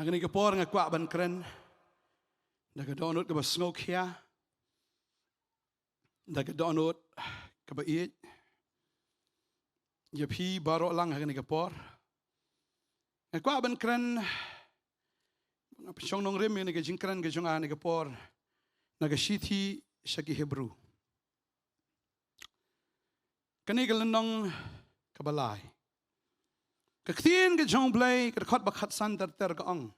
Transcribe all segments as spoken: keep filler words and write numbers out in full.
Ha kane ka por nga kwah ban kren da ka dohnud kaba sngewkhia, da ka dohnud kaba ïeit ïa phi baroh lang ha kane ka por. Nga kwah ban kren, nga pynshong nongrim ïa kane ka jingkren ka jong nga ha kane ka por na ka shithi sha ki Hebru. Kane ka lynnong kaba lai. Ka ktien ka jong U Blei, ka dkhot ba khatsan ter ter ka ong.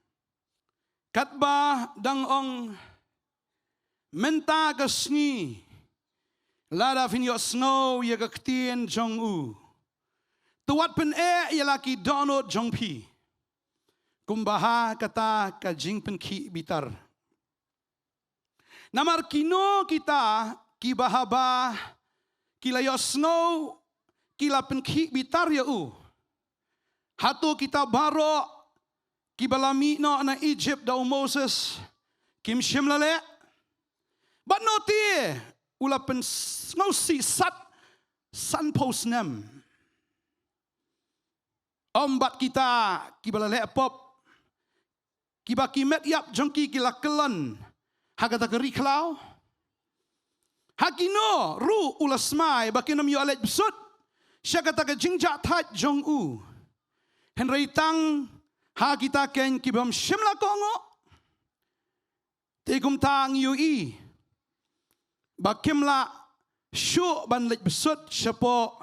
Katba dang ong, mynta ka sngi, lada phin ïohsngew ïa ka ktien jong u, to wat pyneh ïa la ki dohnud jong phi, kumba ha kata ka jingpynkhih bitar. Namar kino kita kiba haba ki la ïohsngew ki la pynkhih bitar ïa u? Hato kita baroh kiba la mih noh na Egypt da u Moses kim shym la leh? Bad noh te u la pynsngewsih sat sanphew snem. Ym bad kita kiba la leh pop, kiba ki met ïap jong ki ki la kyllon ha kata ka ri khlaw? Ha kino ruh u la smai ba kin ym ïoh leit bsut sha kata ka jingjahthait jong u, hynrei tang ha kita keiñ kibym shym la kohnguh? Te kumta ngi ïohi ba kim lah shuh ban leit bsut shapoh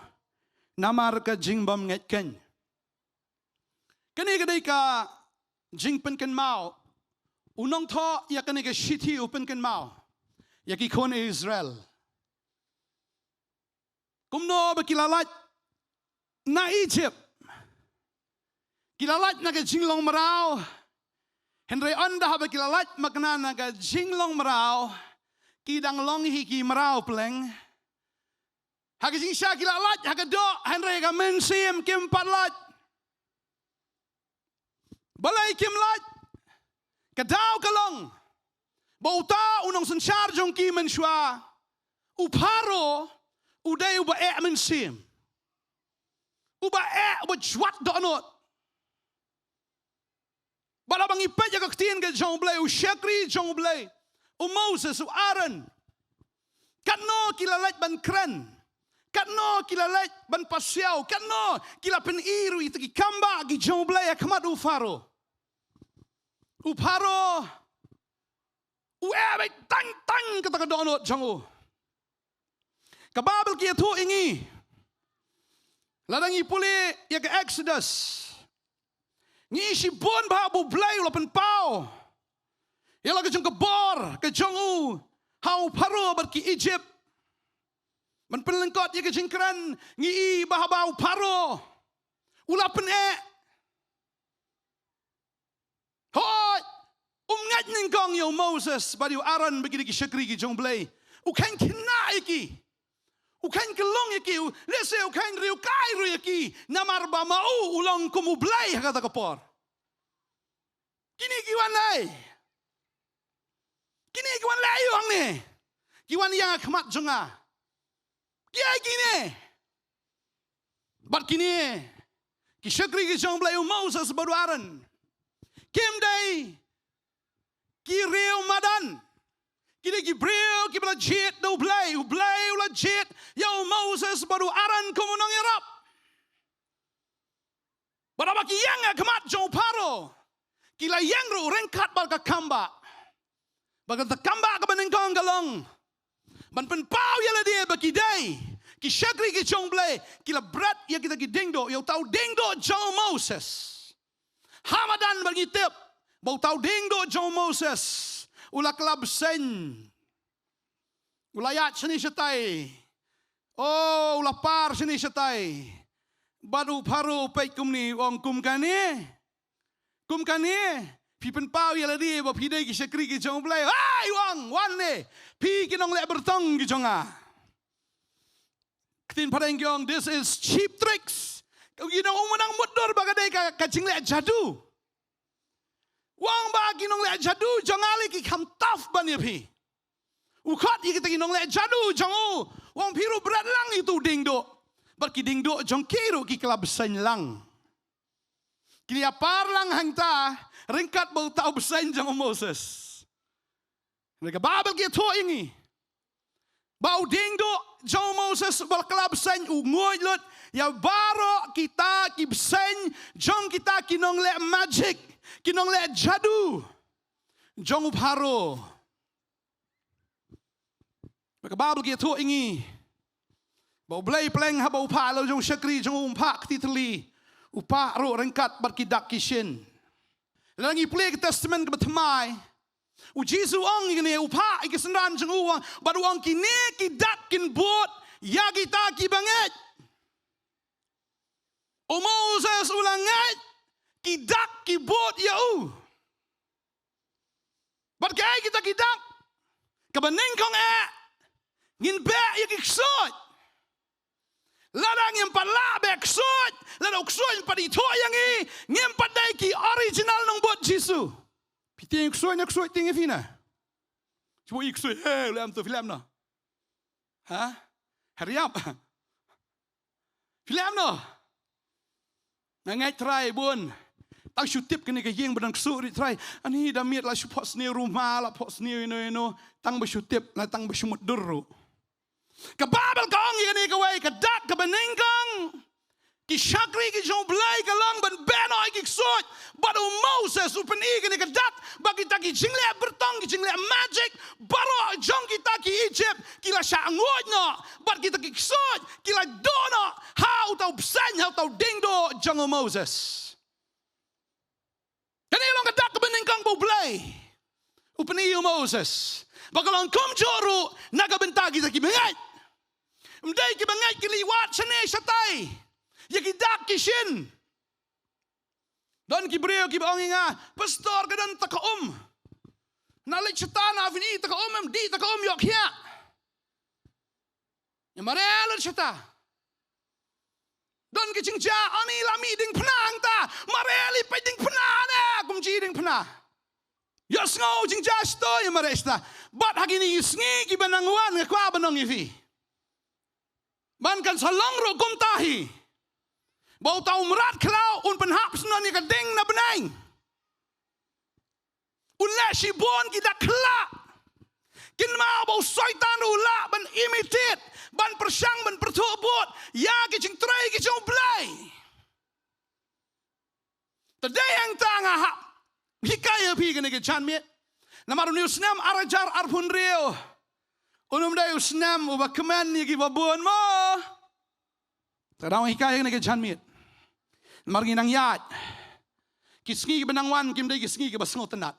namar ka jingbymngeit keiñ. Kane ka dei ka jingpynkynmaw, u nongthoh ïa kane ka shithi u pynkynmaw ïa ki khun Israel. Kumno ba ki la lait na Egypt, ki la lait na ka jinglong mraw. Hynrei ynda haba ki la lait makna na ka jinglong mraw, ki dang long hi ki mraw pleng. Ha ka jingshisha ki la lait ha ka doh, hynrei ha ka mynsiem kim pat lait. Balei kim lait? Ka daw ka long ba uta u nongsynshar jong ki mynshuwa, u Pharaoh, u dei uba eh mynsiem, uba eh, uba jwat dohnud. Bad haba ngi peit ïa ka ktien ka jong U Blei, u shakri jong U Blei, u Moses, u Aaron, katno ki la leit ban kren, katno ki la leit ban pasiaw, katno ki la pyni ruh ïa kita ki kambah ki jong U Blei ha khmat u Pharaoh. U Pharaoh u eh beit tang tang kata ka dohnud jong u. Ka Baibl ka ïathuh ïa ngi, lada ngi pule ïa ka Exodus, ngi ïohi shibun ba U Blei u la pynpaw ïa la ka jong ka bor ka jong u ha u Pharaoh bad ki Egypt. Ban pynlyngkot ïa ka jingkren, ngi ïohi ba haba u Pharaoh u la pyneh, hooid, um ngeit nyngkong ïa u Moses bad ïa u Aaron ba ki dei ki shakri ki jong U Blei. U kheiñ khynnah ïa ki, u kheiñ kyllung ïa ki, u lehse u kheiñ riewkai ruh ïa ki, namar ba ma u u long kum U Blei ha kata ka por. Kine ki wan lei, kine ki wan lei ïa u hangne, ki wan ïa nga khmat jong nga. Ki ai kine. Bad kine ki shakri ki jong U Blei, u Moses bad u Aaron, kim dei ki riew madan. Ki dei ki briew kiba la jied da U Blei. U Blei u la jied ïa u Moses bad u Aaron kum u nongïarap. Bad haba ki ïeng ha khmat jong u Pharaoh, ki la ïeng ruh ryngkat bad ka kambah. Bad kata ka kambah kaba nyngkong ka long ban pynpaw ïa lade ba ki dei ki shakri ki jong U Blei. Ki la bret ïa kita ki diengduh, ïa uta u diengduh jong u Moses. Ha madan bad ngi tip ba uta u diengduh jong u Moses u la kylla bseiñ. U la ïaid shane shatai. Oh, u la par shane shatai. Bad u Pharaoh u peit kumne, u ong, kum kane, kum kane phi pynpaw ïa lade ba phi dei ki shakri ki jong U Blei? Hai, u ong, wan ne, phi ki nongleh byrtong ki jong nga. Ktien phareng ki ong, this is cheap tricks. Ki nong, u nang mutdur ba ka dei ka, ka jingleh jadu. U ong ba ki nongleh jadu jong nga lei ki kham taf ban ïa phi. U khot ïa kita ki nongleh jadu jong u, u ong, phi ruh bret lang ïa utu u diengduh. Bad ki diengduh jong ki ruh ki kylla bseiñ lang. Ki la ïapar lang hangta ryngkat bad uta u bseiñ jong u Moses. Hynrei ka Baibl ka ïathuh ïa ngi ba u diengduh jong u Moses uba la kylla bseiñ u nguid lut ïa baroh kita ki bseiñ jong kita ki nongleh magic, ki nongleh jadu jong u Pharaoh. Bad ka Baibl ka ïathuh ïa ngi ba U Blei pyrshang haba u phah la jong u shakri jong u, um phah kti tylli, u phah ruh ryngkat bad ki dak ki shin. Lada ngi pule ka Testament kaba thymmai, u Jisu u ong ïa kine, u phah ïa ki synran jong u, bad u ong kine ki dak kin bud ïa kita kiba ngeit. U Moses u la ngeit, ki dak ki bud ïa u. Bad kaei kita ki dak? Kaba nyngkong eh, ngin beh ïa ki ksuid. Lada ngim pat lah beh ksuid, lada u ksuid um pat ithuh ïa ngi, ngim pat dei ki original nongbud Jisu. Phi tieng ksuid ne ksuid tieng ïa phi na? Shu i ksuid, eh, lem tu film na. Ha? Hurry up. Phi lem noh. Nga ngeit Trai bun. Tang shu tip kane ka ïing ba dang ksuid ri Trai. Ani da miet la shu phohsniew ruh ma la phohsniew ïano ïano. Tang ba shu tip la tang ba shu mutdur ruh. Ka Baibl ka ong ïa kane kawei ka dak kaba nyngkong. Ki shakri ki jong U Blei ka long ban beh noh ïa ki ksuid. Bad u Moses u pyni kane ka dak ba kita ki jingleh byrtong, ki jingleh magic, baroh jong kita ki Egypt ki la shah nguid noh. Bad kita ki ksuid ki la duh noh ha uta u bseiñ, ha uta u diengduh jong u Moses. Kane long ka dak kaba nyngkong ba U Blei u pyni ïa u Moses ba ka long kumjuh ruh na ka bynta kita kiba ngeit. Ym dei kiba ngeit kin leit wad shane shatai ïa ki dak ki shin. Don ki briew kiba ong ïa nga, Pastor, ka don ta ka um. Na leit shata na phin i ta ka um, em dih ta ka um ïoh khiah. Ïa mareh lut shata. Don ki jingjia, ani la mih diengphna hangta. Mareh leit peit diengphna ne, kum ji diengphna. Ïohsngew jingjia shata, ïa mareh shata. Bad ha kine ki sngi kiba nang wan nga kwah ban ong ïa phi. Ban kan sa long ruh kumta hi. Ba uta u mrad khlaw un pynhap shnong ïa ka ding na bneng. Un leh shibun ki dak khyllah. Kynmaw ba u Soitan ruh u lah ban imitate, ban pyrshang, ban pyrthuh bud ïa ki jingtrei ki jong U Blei. Te dei hangta nga hap hikai ïa phi kane ka janmiet. Namar une u snem ar hajar arphew hynriew un ym dei u snem uba kmen ïa kiba bun mo. Te dang hikai ïa kane ka janmiet. Namar ngi nang ïaid. Ki sngi kiba nang wan kim dei ki sngi kiba sngewtynnat.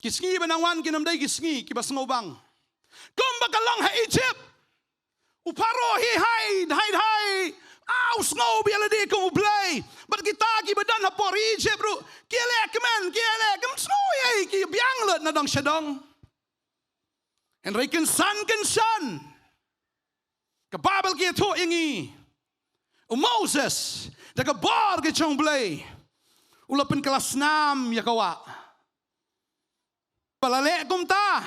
Ki sngi ba nang wan kin ym dei ki sngi kiba sngewbang. Kumba ka long ha Egypt. U Pharaoh hi hai, hai, hai. Ah, u sngew ba ïa lade kum u blei. Bad kita kiba don ha por Egypt ruh ki leh kmen, ki leh kmen, sngew ïa ki biang lut na dong sha dong. Hynrei kynsan kynsan ka Baibl ka ïathuh ïa ngi, u Moses da ka bor ka jong u Blei u la pynkylla snam ïa ka wah. Ba la leh kumta,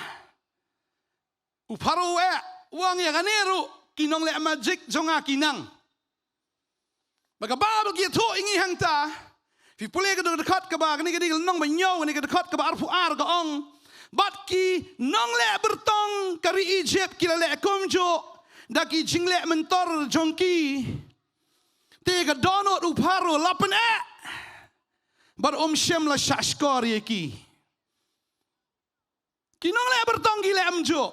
u Pharaoh eh u ong ïa kane ruh ki nongleh magic jong nga ki nang. Ba ka Baibl ka ïathuh ïa ngi hangta, phi pule ka dkhot kaba, kane ka dei ka lynnong ba hynñiew, kane ka dkhot kaba arphew ar ka ong, bad ki nongleh byrtong ka ri Egypt ki la leh kumjuh da ki jingleh myntor jong ki. Te ka dohnud u Pharaoh la pyneh bad um shym la shahshkor ïa ki. Ki nongleh byrtong ki leh kumjuh.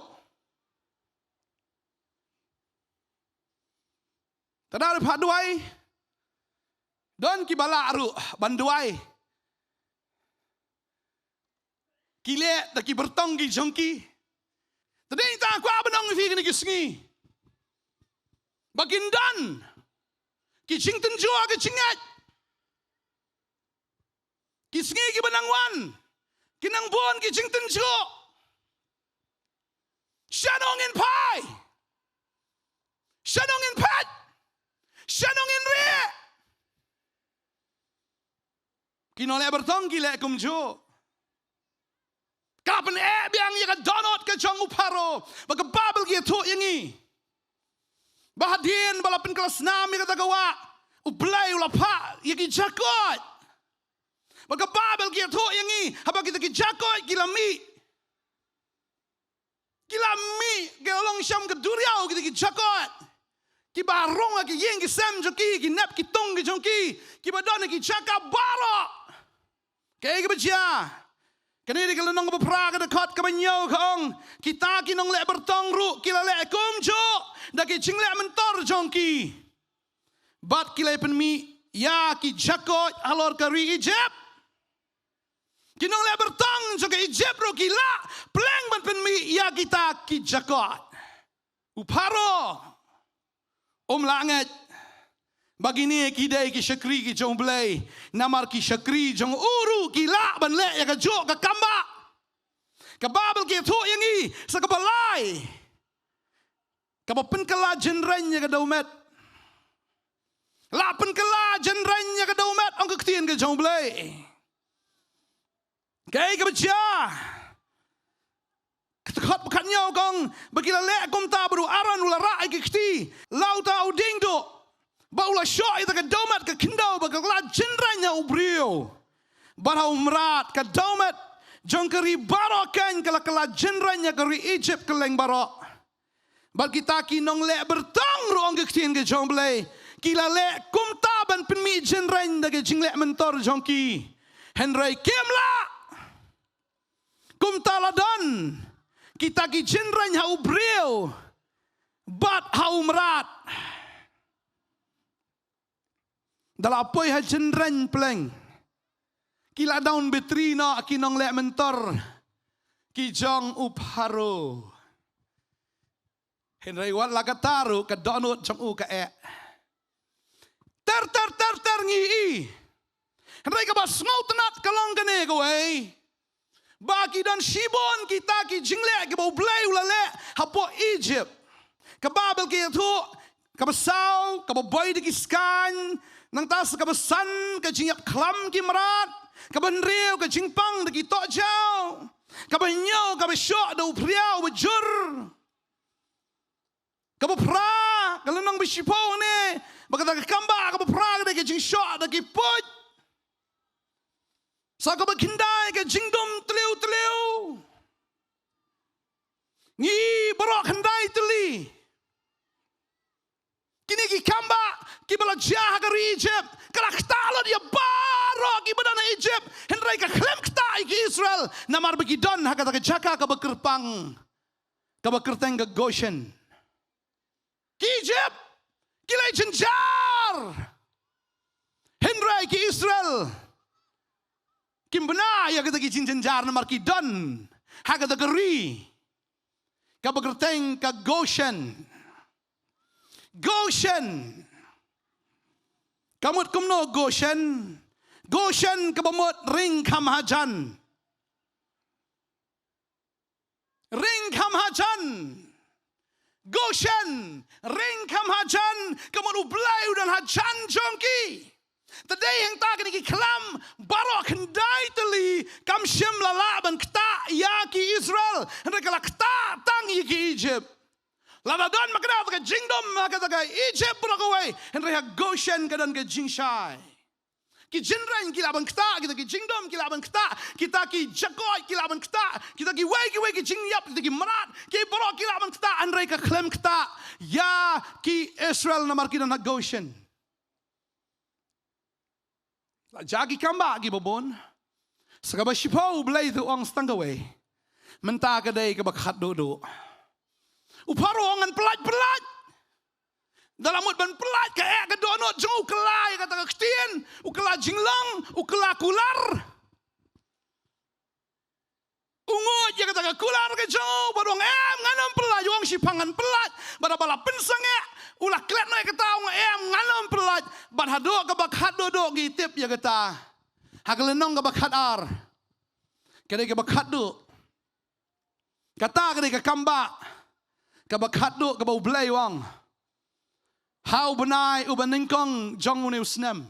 Te da ruh pat duwai, don kiba lah ruh ban duwai. Ki leh da ki byrtong ki jong ki. Te dei tang kwah ban ong ïa phi kine ki sngi ba kin don ki jingtynjuh ki jingngeit. Ki sngi kiba nang wan kin nang bun ki jingtynjuh. Shano ngin phai? Shano ngin phet? Shano ngin rieh? Ki nongleh byrtong ki leh kumjuh. Ka pyneh biang ïa ka dohnud ka jong u Pharaoh. Ba ka Baibl ka ïathuh ïa ngi ba hadien ba la pynkylla snam ïa kata ka wah, U Blei u la phah ïa ki jakoit. Bad ka Baibl ka ïathuh ïa ngi, haba kita ki jakoit ki la mih, ki la mih, ki la long sham ka duriaw kita ki jakoit. Kiba rung ha ki ïing ki sem jong ki, ki nep ki tung ki jong ki, kiba don ha ki jaka baroh. Kaei kaba jia? Kane dei ka lynnong kaba phra, ka dkhot kaba hynñiew ka ong, kita ki nongleh byrtong ruh ki la leh kumjuh da ki jingleh myntor jong ki. Bad ki la pynmih ïa ki jakoit halor ka ri Ijipt. Ki nongleh byrtong jong ka Ijipt ruh ki la pleng ban pynmih ïa kita ki jakoit. U Pharaoh um lah ngeit ba kine ki dei ki shakri ki jong U Blei, namar ki shakri jong u ruh ki lah ban leh ïa kajuh ka kam ba. Ka Baibl ka ïathuh ïa ngi sa kaba lai, kaba pynkylla jynrein ïa ka dewmet. La pynkylla jynrein ïa ka dewmet, ong ka ktien ka jong U Blei. Kaei kaba jia? Ka dkhot ba khathynñiew ka ong ba ki la leh kumta, bad u Aaron u la rah ïa ki kti la uta u dieng duh, bad u la shoh ïa ka dewmet ka khyndew ba ka la jynrein ha u briew bad ha u mrad, ka dewmet jong ka ri baroh keiñ ka la kylla jynrein ha ka ri Ijipt kylleng baroh. Bad kita ki nongleh byrtong ruh, ong ka ktien ka jong U Blei, ki la leh kumta ban pynmih jynrein da ki jingleh myntor jong ki. Hynrei kim lah. Kumta la don kita ki jynrein ha u briew bad ha u mrad. Da la poi ha jynrein pleng, ki la dawn bitri noh ki nongleh myntor ki jong u Pharaoh. Hynrei wat la katta ruh ka dohnud jong u ka eh ter ter ter ter ngi i. Hynrei kaba sngewtynnat ka long kane kawei, ba ki don shibun kita ki jingleh kiba U Blei u la leh hapoh Ijipt. Ka Baibl ka ïathuh, kaba saw, kaba boi da ki skaiñ, nangta sa kaba san, ka jingïap khlam ki mrad, kaba hynriew, ka jingpang da ki tohjaw, kaba hynñiew, kaba shoh da u phriaw ba jur. Kaba phra, ka lynnong ba shiphew ne, ba kata ka kamba kaba phra ka dei ka jingshoh da ki puit. Sa kaba khyndai ka jingdum tliw tliw. Ngi baroh khyndai tylli. Kine ki kamba kiba la jia ha ka ri Ijipt, ka la ktah lut ïa baroh kiba don ha Ijipt. Hynrei ka khlem ktah ïa ki Israel, namar ba ki don ha kata ka jaka kaba kyrpang, kaba kyrteng ka Goshen. Ki Ijipt ki la jynjar, hynrei ki Israel kim bna ïa kita ki jingjynjar namar ki don ha kata ka ri kaba kyrteng ka Goshen. Goshen. Ka mut kumno Goshen? Goshen kaba mut ring kham hajan. Ring kham hajan. Goshen, ring kham hajan, ka mut U Blei u don hajan jong ki. Te dei hangta kine ki khlam baroh khyndai tylli kam shym la lah ban ktah ïa ki Israel, hynrei ka la ktah tang ïa ki Ijipt. Lada don ma ka dei ka jingdum ha kata ka Ijipt baroh kawei, hynrei ha Goshen ka don ka jingshai. Ki jynrein ki lah ban ktah, kita ki jingdum ki lah ban ktah, kita ki jakoit ki lah ban ktah, kita kiwei kiwei ki jingïap, kita ki mrad, ki baroh ki lah ban ktah, hynrei ka khlem ktah ïa ki Israel namar ki don ha Goshen. La jia ki kamba kiba bun. Sa kaba shiphew U Blei u ong sa tang kawei. Mynta ka dei kaba khatduh duh. U Pharaoh u ong ngan pyllait pyllait. Da la mut ban pyllait ka eh ka dohnud jong u, u kylla ïa kata ka ktien, u kylla jinglong, u kylla kular. U nguid ïa kata ka kular ka jong u bad u ong em ngan ym pyllait, u ong shiphang ngan pyllait. Bad haba la pynsangeh, u la klet noh ïa kata, u ong em ngan ym pyllait. Bad haduh kaba khatduh duh ngi tip ïa kata. Ha ka lynnong kaba khatar. Ka dei kaba khatduh. Kata ka dei ka kamba kaba khatduh kaba U Blei u ong. Ha u bnai uba nyngkong jong une u snem,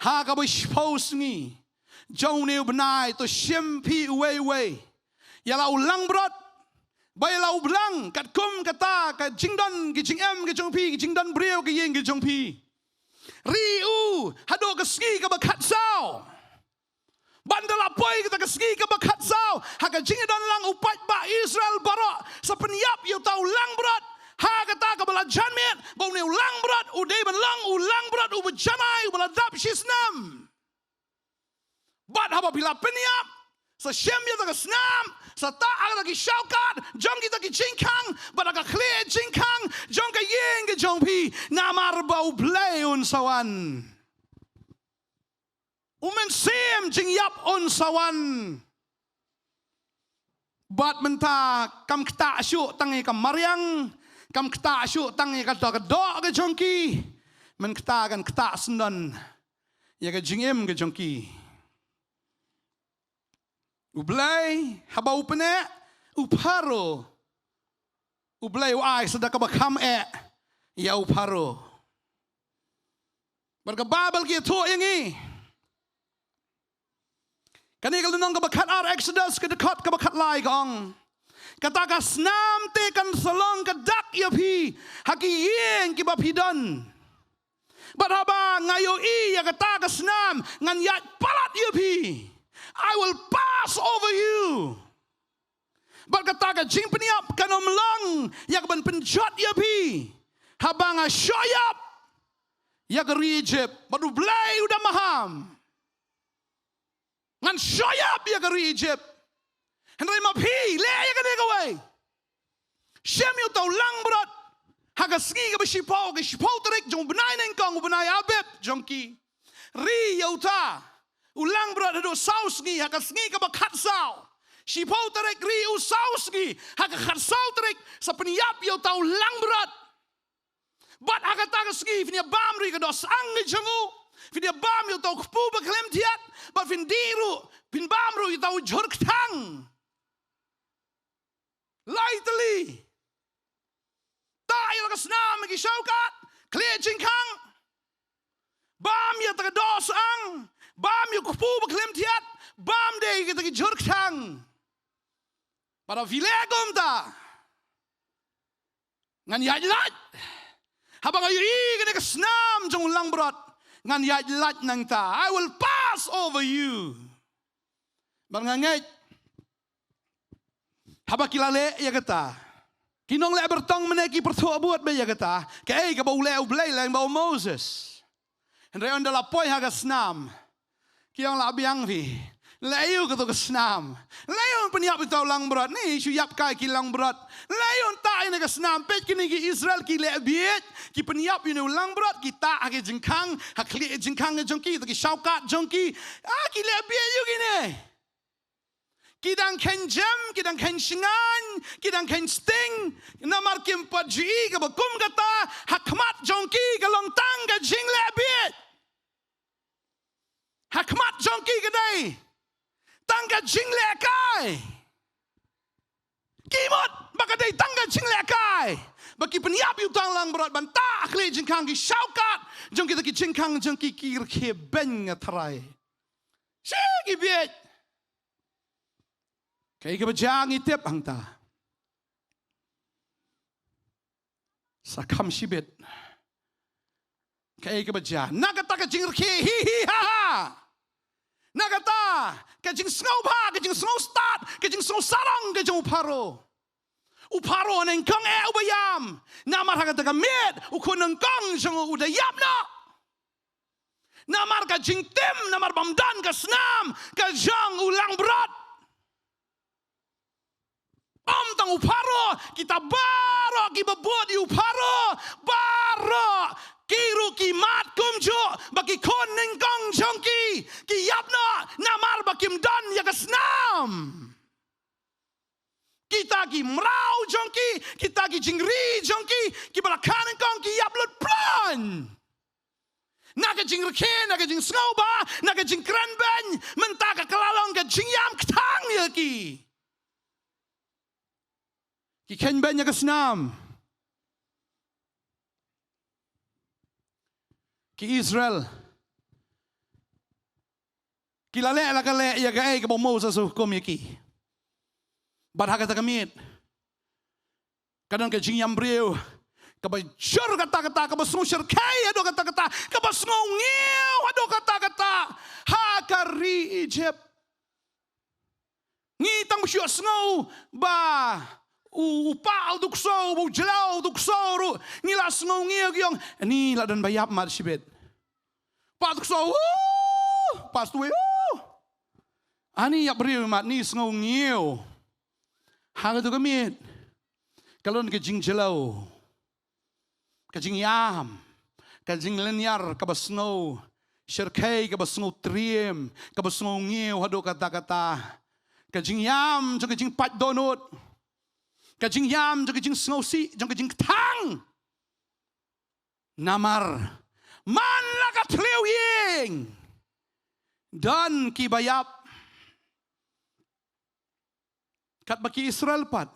ha kaba shiphew sngi jong une u bnai, to shim phi uwei uwei ïa la u langbrot bad ïa la u blang katkum kata ka jingdon ka jingem ka jong phi, ka jingdon briew ka ïing ka jong phi. ri u haduh ka sngi kaba khatsaw. Bad ynda la poi kata ka sngi kaba khatsaw, ha ka jingdon lang u paidbah Israel baroh sa pynïap ïa uta u langbrot ha kata kaba la janmiet ba une u langbrot u dei ban long u langbrot uba janai uba la dap shisnem. Bad haba phi la pynïap, sa shem ïa kata ka snam, sa tah ha kata ki shawkat jong kita ki jingkhang, bad ha ka khlieh jingkhang jong ka ïing ka jong phi, namar ba U Blei un sa wan. U Mynsiem Jingïap un sa wan. Bad mynta kam ktah shuh tang ïa ka mariang, kam ktah shuh tang ïa kata ka doh ka jong ki. Mynta kan ktah syndon ïa ka jingim ka jong ki. U Blei haba u pyneh, u Pharaoh, U Blei u ai sa da kaba kham eh ïa u Pharaoh. Bad ka Baibl ka ïathuh ïa ngi, kane ka lynnong kaba khatar, Exodus ka dkhot kaba khatlai ka ong, kata ka snam te kan sa long ka dak ïa phi ha ki ïing kiba phi don. Bad haba nga ïohi ïa kata ka snam, ngan ïaid palat ïa phi. I will pass over you. Bad kata ka jingpynïap kan ym long ïa kaban pynjot ïa phi haba nga shoh ïap ïa ka ri Egypt. Bad U Blei u da maham. Ngan shoh ïap ïa ka ri Egypt. Hynrei ma phi, leh ïa kane kawei. Shem ïa uta u langbrot ha ka sngi kaba shiphew, ka shiphew tarik jong u bnai nyngkong, u bnai Abib jong ki. Ri ïa uta u langbrot haduh saw sngi, ha ka sngi kaba khatsaw. Shiphew tarik ri u saw sngi, ha ka khatsaw tarik sa pynïap ïa uta u langbrot. Bad ha kata ka sngi phin ïa bam ruh ïa ka doh syang ka jong u. Phin ïa bam ïa uta u kpu ba khlem thiat. Bad phin dih ruh, phin bam ruh ïa uta u jhur kthang. Lai tylli. Tah ïa la ka snam ha ki shawkat, khlieh jingkhang. Bam ïa ta ka doh syang, bam ïa u kpu ba khlem thiat, bam de ïa kita ki jhur kthang. Bad haba phi leh kumta, ngan ïaid lait. Haba nga ïohi kane ka snam jong u langbrot, ngan ïaid lait nangta. I will pass over you. Bad nga ngeit, haba ki la leh ïa kata, ki nongleh byrtong mynne ki pyrthuh bud beit ïa kata, kaei kaba u leh U Blei lyngba u Moses. Hynrei ynda la poi ha ka snam, ki ong, la biang phi. Leh aïu kato ka snam? Leh aïu pynïap ïa uta u langbrot? Ni shu ïap kai ki langbrot. Leh aïu tah ïa kane ka snam? Peit kine ki Israel ki leh bieit, ki pynïap ïa une u langbrot, ki tah ha ki jingkhang, ha khlieh jingkhang jong ki, kita ki shawkat jong ki. Ah, ki leh bieit ïa kine. Ki dang kheiñ jem, ki dang kheiñ shngaiñ, ki dang kheiñ sting. Namar kim pat ju i kaba kum kata, ha khmat jong ki ka long tang ka jingleh bieit. Ha khmat jong ki ka dei tang ka jingleh kai. Ki mut ba ka dei tang ka jingleh kai ba ki pynïap ïa uta u langbrot ban tah ha khlieh jingkhang, ki shawkat jong kita ki jingkhang jong ki, ki rkhie beiñ, nga tharai. Shi ki bieit. Kaei kaba jia ngi tip hangta. Sa kham shibit. Kaei kaba jia? Na kata ka jingrkhie hi hi ha ha. Na kata ka jingsngewbha, ka jingsngewstad, ka jingsngewsarong ka jong u Pharaoh. U Pharaoh nyngkong eh uba ïam. Namar ha kata ka miet u khun nyngkong jong u u da ïap noh. Namar ka jingtim, namar bym don ka snam ka jong u langbrot. Ym tang u Pharaoh, kita baroh kiba bud ïa u Pharaoh, baroh ki ruh ki mad kumjuh ba ki khun nyngkong jong ki ki ïap noh namar ba kim don ïa ka snam. Kita ki mraw jong ki, kita ki jingri jong ki, kiba la kha nyngkong ki ïap lut plon. Na ka jingrkhie, na ka jingsngewbha, na ka jingkren beiñ, mynta ka la long ka jingïam kthang ïa ki. Ki kheiñ beiñ ïa ka snam. Ki Israel ki la leh, la ka leh ïa kaei kaba u Moses u hukum ïa ki. Bad ha kata ka miet ka don ka jingïam briew, Kaba jur katta katta, kaba sngew shyrkhei haduh katta katta, kaba sngew ngiew haduh katta katta ha ka ri Egypt. Ngi tang ba shu sngew ba u, u pa u dukso, ba u jylla u dukso ruh, ngi la sngew ngiew ki ong, ani la don ba ïap mat shibit. Pa dukso, uh, pa stui, uh. Ani ïap briew mat, ni sngew ngiew. Ha kato ka miet ka long ka jingjylla, ka jingïam, ka jinglynñiar, kaba sngew shyrkhei, kaba sngew triem, kaba sngew ngiew haduh katta katta. Ka jingïam jong ka jingpait dohnud, ka jingïam jong ka jingsngewsih, jong ka jingkthang. Namar man la ka thliew ïing don kiba ïap. Katba ki Israel pat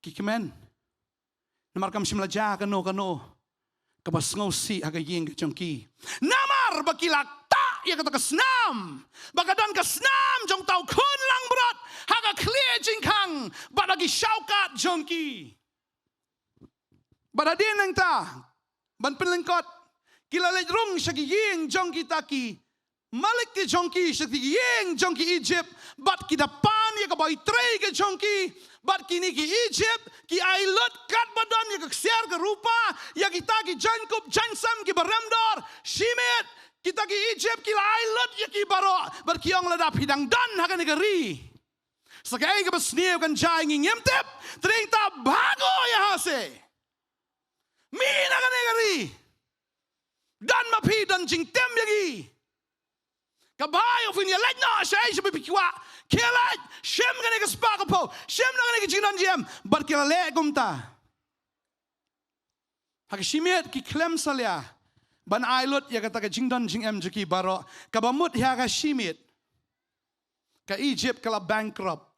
ki kmen, namar kam shym la jia kano kano kaba sngewsih ha ka ïing ka jong ki. Namar ba ki la ktah ïa kata ka snam, ba ka don ka snam jong uta u khun langbrot ha ka khlieh jingkhang bad ha ki shawkat jong ki. Bad hadien nangta, ban pynlyngkot, ki la leit rung sha ki ïing jong kita ki malik ki jong ki, sha ki ïing jong ki Egypt, bad ki da pan ïa ka bor trei ki jong ki, bad kine ki Egypt ki ai lut katba don ïa ka ksiar ka rupa, ïa kita ki jaiñkup jaiñsem kiba rem dor. Shimet kita ki Egypt ki la ai lut ïa ki baroh, bad ki ong, lada phi dang don ha kane ka ri, sa kaei kaba sniew kan jia ïa ngi ngim tip, te nangta bha ko ïa ha se. Mih na kane ka ri. Don ma phi don jingtim ïa ngi. Kaba ïoh phin ïa leit noh shaei shaei ba phi kwah. Khie leit, shim kane ka spah ka phew, shim na kane ka jingdon jingem. Bad ki la leh kumta. Ha ka shimet ki khlem salia ban ai lut ïa kata ka jingdon jingem jong ki baroh. Kaba mut ha ka shimet ka Egypt ka la bankrupt.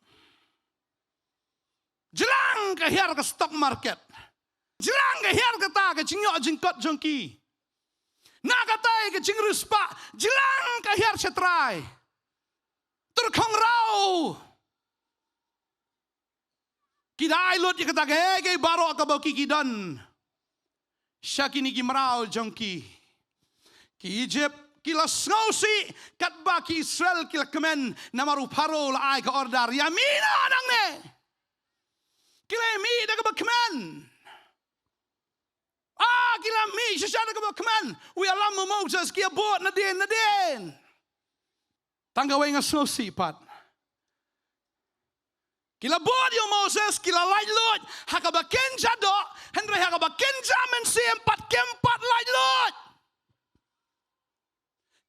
Jlang ka hiar ka stock market. Jlang ka hiar kata ka jingïoh jingkot jong ki. Na katai ka jingriewspah, jlang ka hiar shatrai. Tyrkhong raw. Ki da ai lut ïa kata kaei kaei baroh kaba ki ki don sha kine ki mraw jong ki. Ki Egypt ki la sngewsih katba ki Israel ki la kmen, namar u Pharaoh u la ai ka order, ïa mih noh nangne. Ki la mih da kaba kmen. Ah, ki la mih shisha da kaba kmen. U ïalam u Moses, ki ïa bud nadien nadien. Tang kawei nga sngewsih pat. Ki la bud ïa u Moses, ki la lait luid ha kaba kynja doh, hynrei ha kaba kynja mynsiem pat kim pat lait luid.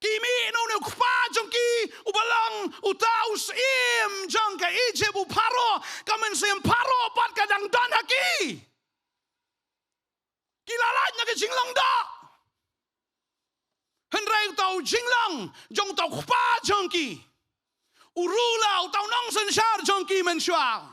Ki mih na une u kpa jong ki uba long uta u syiem jong ka Egypt, u Pharaoh. Ka mynsiem Pharaoh pat ka dang don ha ki. Ki la lait na ka jinglong doh. Hynrei uta u jinglong jong uta u kpa jong ki, u ruler, uta u nongsynshar jong ki mynshuwa,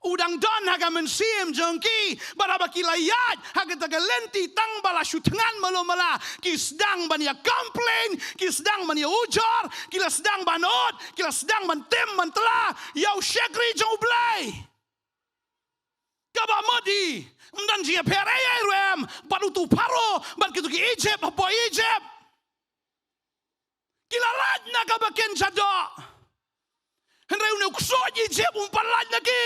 u dang don ha ka mynsiem jong ki. Bad haba ki la ïaid ha kata ka lynti tang ba la shu thngan malu mala, ki sdang ban ïa complain, ki sdang ban ïa ujor, ki la sdang ban ud, ki la sdang ban tim ban tla ïa u shakri jong U Blei. Kaba mut hi, ym don jingïapher ei ei ruh em bad utu u Pharaoh bad kitu ki Egypt hapoh Egypt. Ki la lait na kaba kynja doh. Hynrei une u ksuid Egypt um pat lait na ki.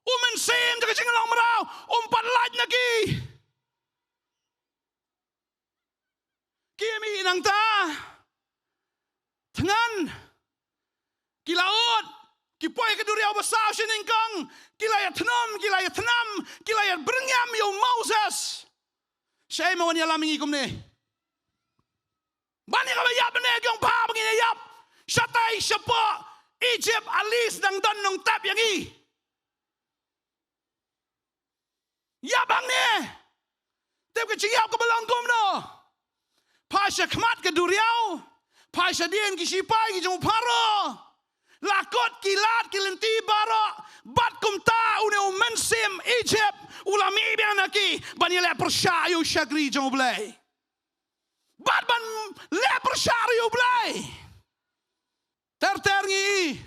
U mynsiem jong ka jinglong mraw um pat lait na ki. Ki mih nangta. Thngan. Ki la ud. Ki poi ha ka duriaw ba saw shi nyngkong. Ki la ïathnum, ki la ïathnam, ki la ïabyrngiam ïa u Moses. Shaei ma wan ïalam ïa ngi kumne? Ban ïa kaba ïap ne ki ong, pha, ba ngin ïa ïap shatai shapoh Egypt, at least dang don nongtep ïa ngi. Ïap hangne. Tip ka jingïap kaba long kumno? Phai sha khmat ka duriaw. Phai shadien ki shipai ki jong u Pharaoh. La kut ki lad ki lynti baroh. Bad kumta une u mynsiem Egypt u la mih biang na ki ban ïaleh pyrshah ïa u shakri jong U Blei. Bad ban leh pyrshah ïa U Blei. Ter ter ngi i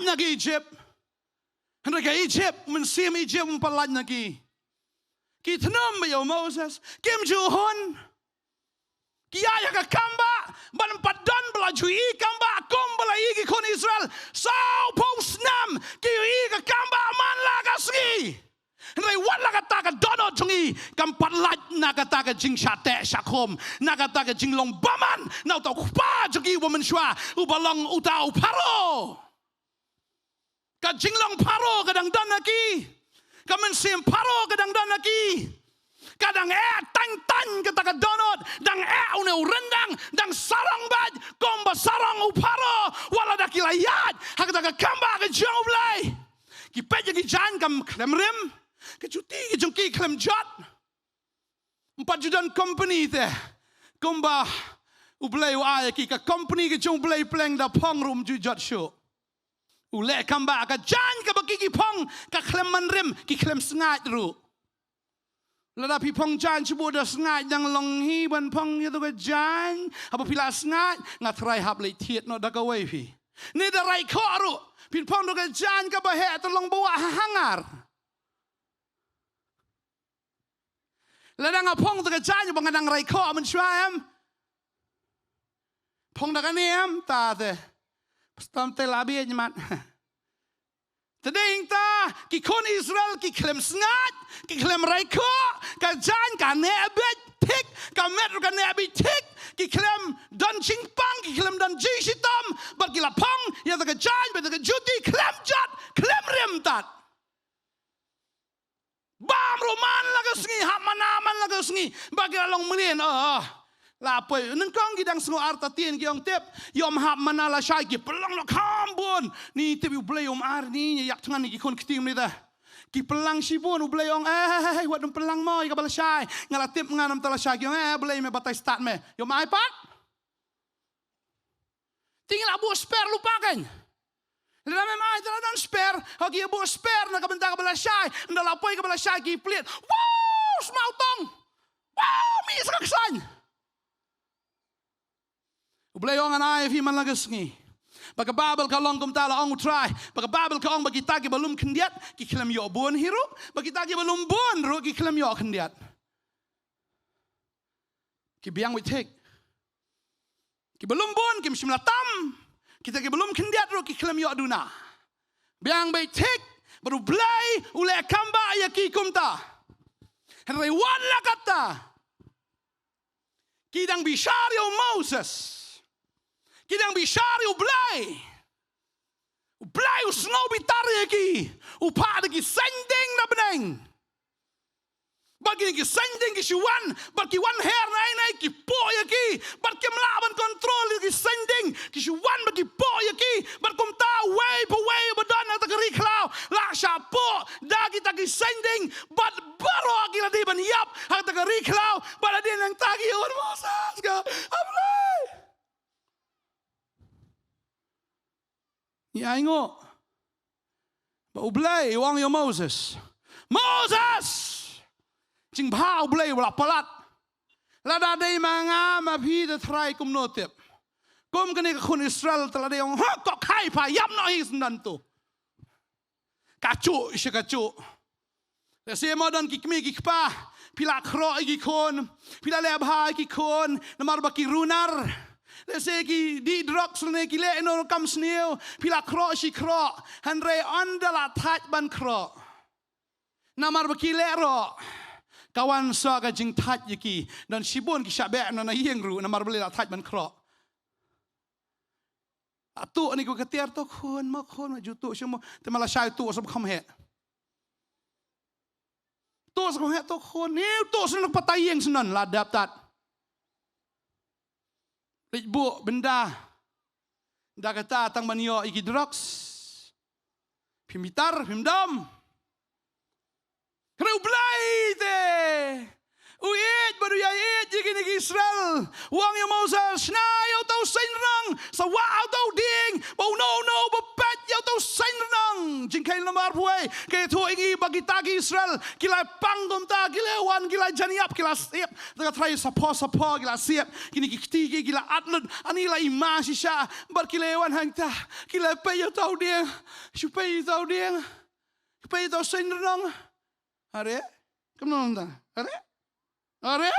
na ki Egypt. Hynrei ka Egypt, mynsiem Egypt um pat lait na ki. Ki thnum bha ïa u Moses, kim ju hun. Ki ïaid ha ka kambah ban pat don ba la ju ïohi kambah kumba la ïohi ki khun Israel. Saw phew snem ki ïohi ka kambah man la ka sngi. Hynrei wat la kata ka dohnud jong ngi kam pat lait na kata ka jingshah teh shah khum, na kata ka jinglong bymman na uta u kpa jong ngi uba mynshuwa, uba long uta u Pharaoh. Ka jinglong Pharaoh ka dang don ha ki. Ka mynsiem Pharaoh ka dang don ha ki. Ka dang eh tang tang kata ka dohnud, dang eh une u ryndang, dang sarong bad kumba sarong u Pharaoh, wat la da ki la ïaid ha kata ka kambah ka jong U Blei. Ki peit ïa ki jaiñ kam khlem rim, ka juti ka jong ki khlem jot. Ym pat ju don company te kumba U Blei u ai ïa ki. Ka company ka jong U Blei pleng da phong ruh ym ju jot shuh. U leh kambah, ka jaiñ kaba ki ki phong ka khlem man rim, ki khlem sngaid ruh. Lada phi phong jaiñ shu buh da sngaid, dang long hi ban phong ïa tu ka jaiñ. Haba phi la sngaid, nga tharai hap leit thied noh da kawei phi. Ne da raikhoh ruh, phin phong tu ka jaiñ kaba heh, te long ba wah ha hangar. Lada nga phong tu ka jaiñ ba nga dang raikhoh mynshuwa, em. Phong da kane, em, ta te. Pastor te la bit mat. Te dei ïa kata, ki khun Israel ki khlem sngaid, ki khlem raikhoh, ka jaiñ ka neh beit thik, ka met ruh ka neh beit thik, ki khlem don jingpang, ki khlem don jingshitom, bad ki la phong ïa kata ka jaiñ, bad ka juti khlem jot, khlem rim tat. Bam ruh man la ka sngi, hap mana man la ka sngi. Ba ki la long mlien, oh, oh. La poi, nyngkong ki dang sngew artatien, ki ong tip, ym hap mana lashai, ki pynlong noh kham bun. Ni tip U Blei um ar ni, ïa ïak thngan ïa ki khun ktien ni ta. Ki pynlong shibun, U Blei ong, eh, eh, eh, wat ym pynlong mo ïa kaba lashai. Nga la tip nga namar lashai, ki ong, eh, Blei me batai stad me. Ym ai pat. Te ngi la buh spare lypa kein. Lada mem ai te la don spare, ha ki buh spare na ka bynta kaba lashai, ynda la poi kaba lashai ki plied. Wow, smaw tong. Wow, mih sa ka ksain. U Blei ong ngan ai ïa phi man la ka sngi. Ba ka Baibl ka long kumta, la ong U Trai. Ba ka Baibl ka ong ba kita kiba lum khyndiat ki khlem ïoh bun hi ruh, ba kita kiba lum bun ruh ki khlem ïoh khyndiat. Ki biang beit thik. Kiba lum bun kim shym la tam. Kita kiba lum khyndiat ruh ki khlem ïoh duna. Biang beit thik, bad U Blei u leh kambah ïa ki kumta. Hynrei wat la katta, ki dang bishar ïa u Moses. Ki dang bishar ïa U Blei. U Blei u sngew bitar ïa ki. U phah da ki saiñ dieng na bneng. Bad kine ki saiñ dieng ki shu wan, bad ki wan her na ei na ei, ki poh ïa ki. Bad kim lah ban control ïa ki saiñ dieng, ki shu wan bad ki poh ïa ki. Bad kumta uwei pa uwei ba don ha kata ka ri khlaw la shah poh da kita ki saiñ dieng. Bad baroh ki la dei ban ïap ha kata ka ri khlaw. Bad hadien nangta ki ïa u Moses ka, A Blei, ngi ainguh ba U Blei u ong ïa u Moses, Moses! Jingbha U Blei u la palat. Lada dei ma nga ma phi te Trai kumno tip? Kum kane ka khun Israel te la dei ong, ha, ko khai pha, ïap noh hi syndon to. Kajuh sha kajuh. Lehse mo don ki kmie ki kpa, phi la khroh ïa ki khun, phi la leh bha ïa ki khun, namar ba ki runar. Lehse ki dih drugs lane ki leh ïano kam sniew, phi la khroh shi khroh, hynrei ynda la thait ban khroh, namar ba ki leh roh, ka wan sa ka jingthait ïa ki. Don shibun ki shah beh na ïing ruh namar ba la thait ban khroh. Atu ani ko ka tiar to khun, mo khun, mo ju tu shu mo. Te ma lashai tu sa kham he. Tu sa kham he to khun, ni tu sa nak patai ïing syndon la dap tat. Leit buh bynda. Da kata tang ban ïoh ïa ki drugs. Phim bitar, phim dom. Hynrei U Blei te u ïeit bad u ïai ïeit ïa kine ki Israel. U ong ïa u Moses, shna ïa uta u saiñ rnong, sa wah ïa uta u dieng, ba uno uno ba peit ïa uta u saiñ rnong. Jingkheiñ arphew wei, ka ïathuh ïa ngi ba kita ki Israel ki la pang kumta, ki la wan, ki la jan ïap, ki la siap. Te ka Trai sa pho sa pho ki la siap. Kine ki kti ki, ki la at lut. Ani la i ma shisha. Bad ki la wan hangta. Ki la peit ïa uta u dieng. Shu peit ïa uta u dieng. Peit ïa uta u seiñ rnong. Are? Kumno mynta? Are? Are?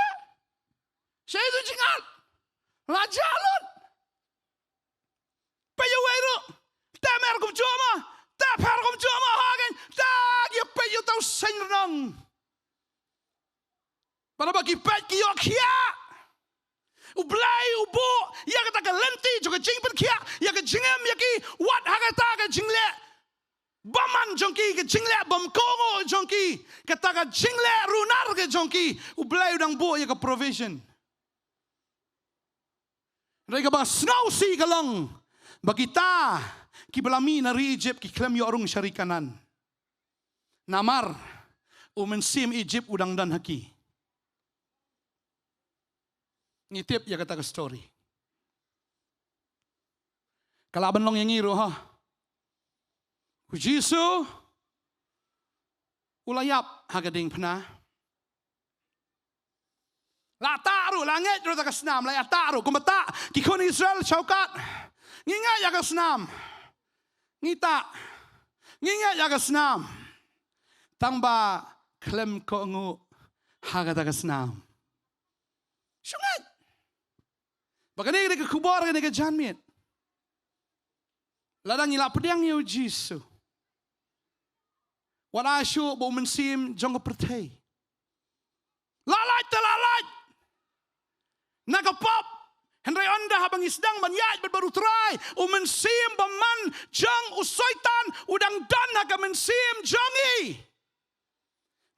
Sha ïa uto u jingat. La jah lut. Peit ïa uwei ruh. Te mer kumjuh mo. Te pher kumjuh mo. Ha kein. Te ïa peit ïa uta u seiñ rnong. Bad haba ki peit ki ïoh khiah. U Blei u buh ïa kata ka lynti jong ka jingpynkhiah, ïa ka jingim ïa ki, wat ha kata ka jingleh bymman jong ki, ka jingleh bymkohnguh jong ki, kata ka jingleh runar ka jong ki, U Blei u dang buh ïa ka provision. Hynrei kaba sngewsih ka long ba kita kiba la mih na ri Egypt ki khlem ïoh rung sha ri Kanaan. Namar u mynsiem Egypt u dang don ha ki. Ngi tip ïa kata ka story. Ka lah ban long ïa ngi ruh ha. U Jisu u la ïap ha ka diengphna. La tah ruh, la ngeit ruh ïa ka snam, la ïatah ruh, kumba tah ki khun Israel shawkat. Ngi ngeit ïa ka snam. Ngi tah. Ngi ngeit ïa ka snam. Tang ba khlem kohnguh ha kata ka snam. Shu ngeit. Ba kane ka dei ka khubor kane ka janmiet. Lada ngi la pdiang ïa u Jisu, wat la shuh ba u mynsiem jong ka pyrthei la lait te la lait na ka pop. Hynrei ynda haba ngi sdang ban ïaid bad bad u Trai, u mynsiem bymman jong u Soitan u dang don ha ka mynsiem jong ngi.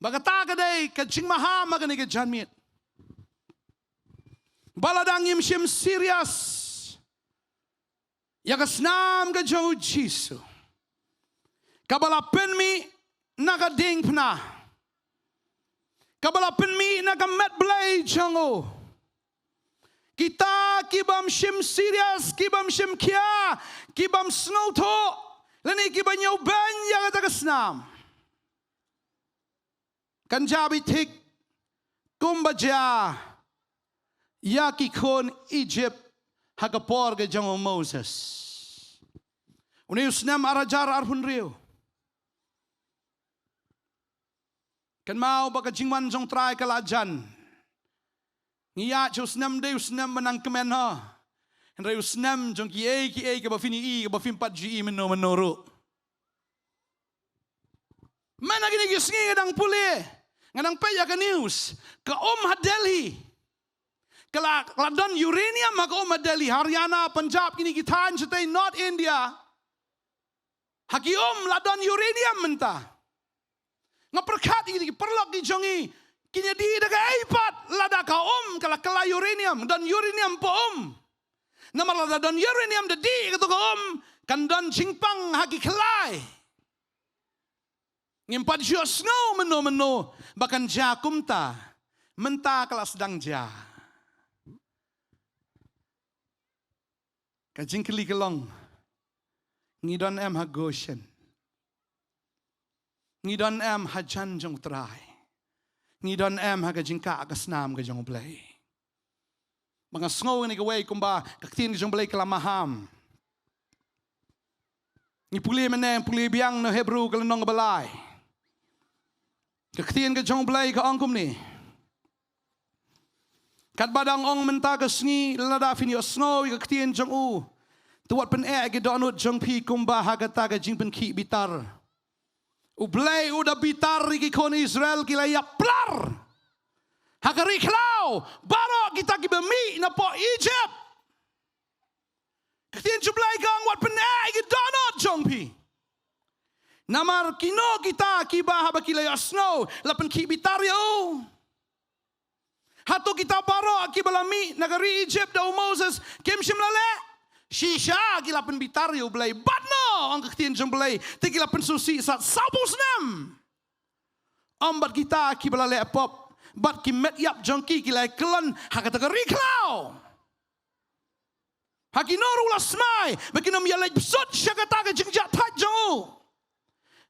Ba kata ka dei ka jingmaham ha kane ka janmiet. Ba lada ngim shim serious ïa ka snam ka jong u Jisu, kaba la pynmih na ka diengphna, kaba la pynmih na ka met Blei jong u, kita ki bym shim serious, ki bym shim khia, ki bym sngewthuh, lane ki bym ñiew beiñ ïa kata ka snam, kan jia beit thik kumba jia ïa ki khun Egypt ha ka por ka jong u Moses. Une u snem ar hajar arphew hynriew, kynmaw ba ka jingwan jong u Trai ka la jan. Ngi ïa, u snem dei u snem mynta kmen ha. Hynrei u snem jong kiei kiei kaba phin ïohi, kaba phim pat ju ïohi mynno mynno ruh. Mynta kine ki sngi nga dang pule, nga dang peit ïa ka news, ka um ha Delhi. Ka la, la don uranium ha ka um ha Delhi, Haryana, Punjab, kine ki thaiñ shatei North India. Ha ki um la don uranium mynta. Nga pyrkhat ïa ki paralok ki jong ngi, kin ïa dih da kaei pat lada ka um ka la kylla uranium, don uranium pa um. Namar lada don uranium da dih kato ka um, kan don jingpang ha ki khlai. Ngim pat ju sngew mynno mynno ba kan jia kumta. Mynta ka la sdang jia. Ka jingkylli ka long, ngi don em ha Goshen? Ngi don em ha jan jong u Trai? Ngi don em ha ka jingkah ka snam ka jong u Blei? Ba nga sngew ïa kane kawei kumba ka ktien ka jong u Blei ka la maham. Ngi pule mynne, pule biang na Hebru ka lynnong kaba lai. Ka ktien ka jong u Blei ka ong kumne: Katba dang ong mynta ka sngi, lada phin ïohsngew ïa ka ktien jong u, to wat pyneh ïa ki dohnud jong phi kumba ha kata ka jingpynkhih bitar. U Blei u da bitar ïa ki khun Israel, ki la ïap plar ha ka ri khlaw, baroh kita kiba mih napoh Egypt. Ka ktien jong u Blei ka ong, wat pyneh ïa ki dohnud jong phi. Namar kino kita kiba haba ki la ïohsngew la pynkhih bitar ïa u? Hato kita baroh kiba la mih na ka ri Egypt da u Moses kim shym la leh? Shisha ki la pynbitar ïa u Blei. Bad no, ong ka ktien jong u Blei, te ki la pynsngewsih sat sawphew snem. Ym bad kita kiba la leh pop, bad ki met ïap jong ki ki la kyllon ha kata ka ri khlaw. Ha kino ruh u la smai ba kin ym ïaleit bsut sha kata ka jingjahthait jong u.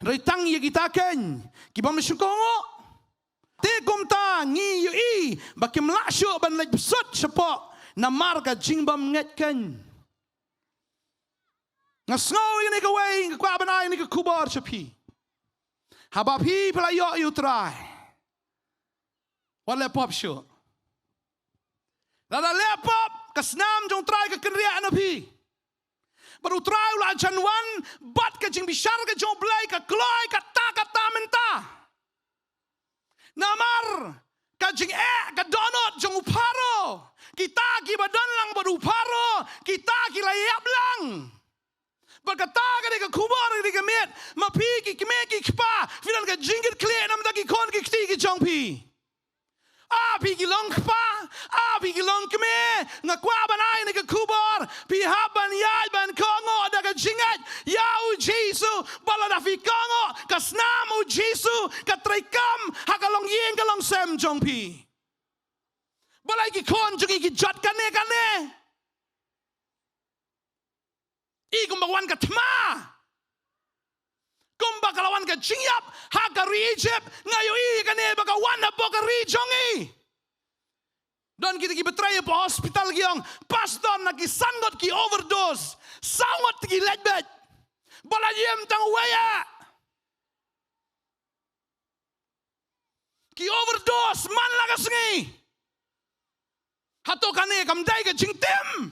Hynrei tang ïa kita kein ki bym shym kohnguh. Te kumta ngi ïohi ba kim lah shuh ban leit bsut shapoh namar ka jingbymngeit kein. Nga sngew ïa kane kawei, nga kwah ban ai ïa kane ka khubor sha phi. Haba phi phi la ïoh ïa U Trai, wat leh pop shuh. Lada leh pop, ka snam jong U Trai ka kynriah na phi. Bad U Trai u la jan wan bad ka jingbishar ka jong U Blei ka kloi katta katta mynta. Namar ka jingeh ka dohnud jong u Pharaoh, kita kiba don lang bad u Pharaoh, kita ki la ïap lang. Bad kata ka dei ka khubor ka dei ka miet, ma phi ki kmie ki kpa, phi don ka jingkitkhlieh na bynta ki khun ki kti ki jong phi. Ah, phi ki long kpa, ah, phi ki long kmie, nga kwah ban ai ïa kane ka khubor, phi hap ban ïaid ban kohnguh da ka jingngeit ïa U Jisu, bad lada phi kohnguh, ka snam U Jisu ka trei kam ha ka longïing ka longsem jong phi. Balei ki khun jong ngi ki jot kane kane? I kumba wan ka thma, kumba ka la wan ka jingïap ha ka ri Egypt, nga ïohi kane ba ka wan hapoh ka ri jong ngi. Don kita kiba trei hapoh hospital ki ong, Pastor, na ki san ngut ki overdose, saw ngut ki leit beit. Ba la ïem tang uwei ah. Ki overdose man la ka sngi. Hato kane kam dei ka jingtim?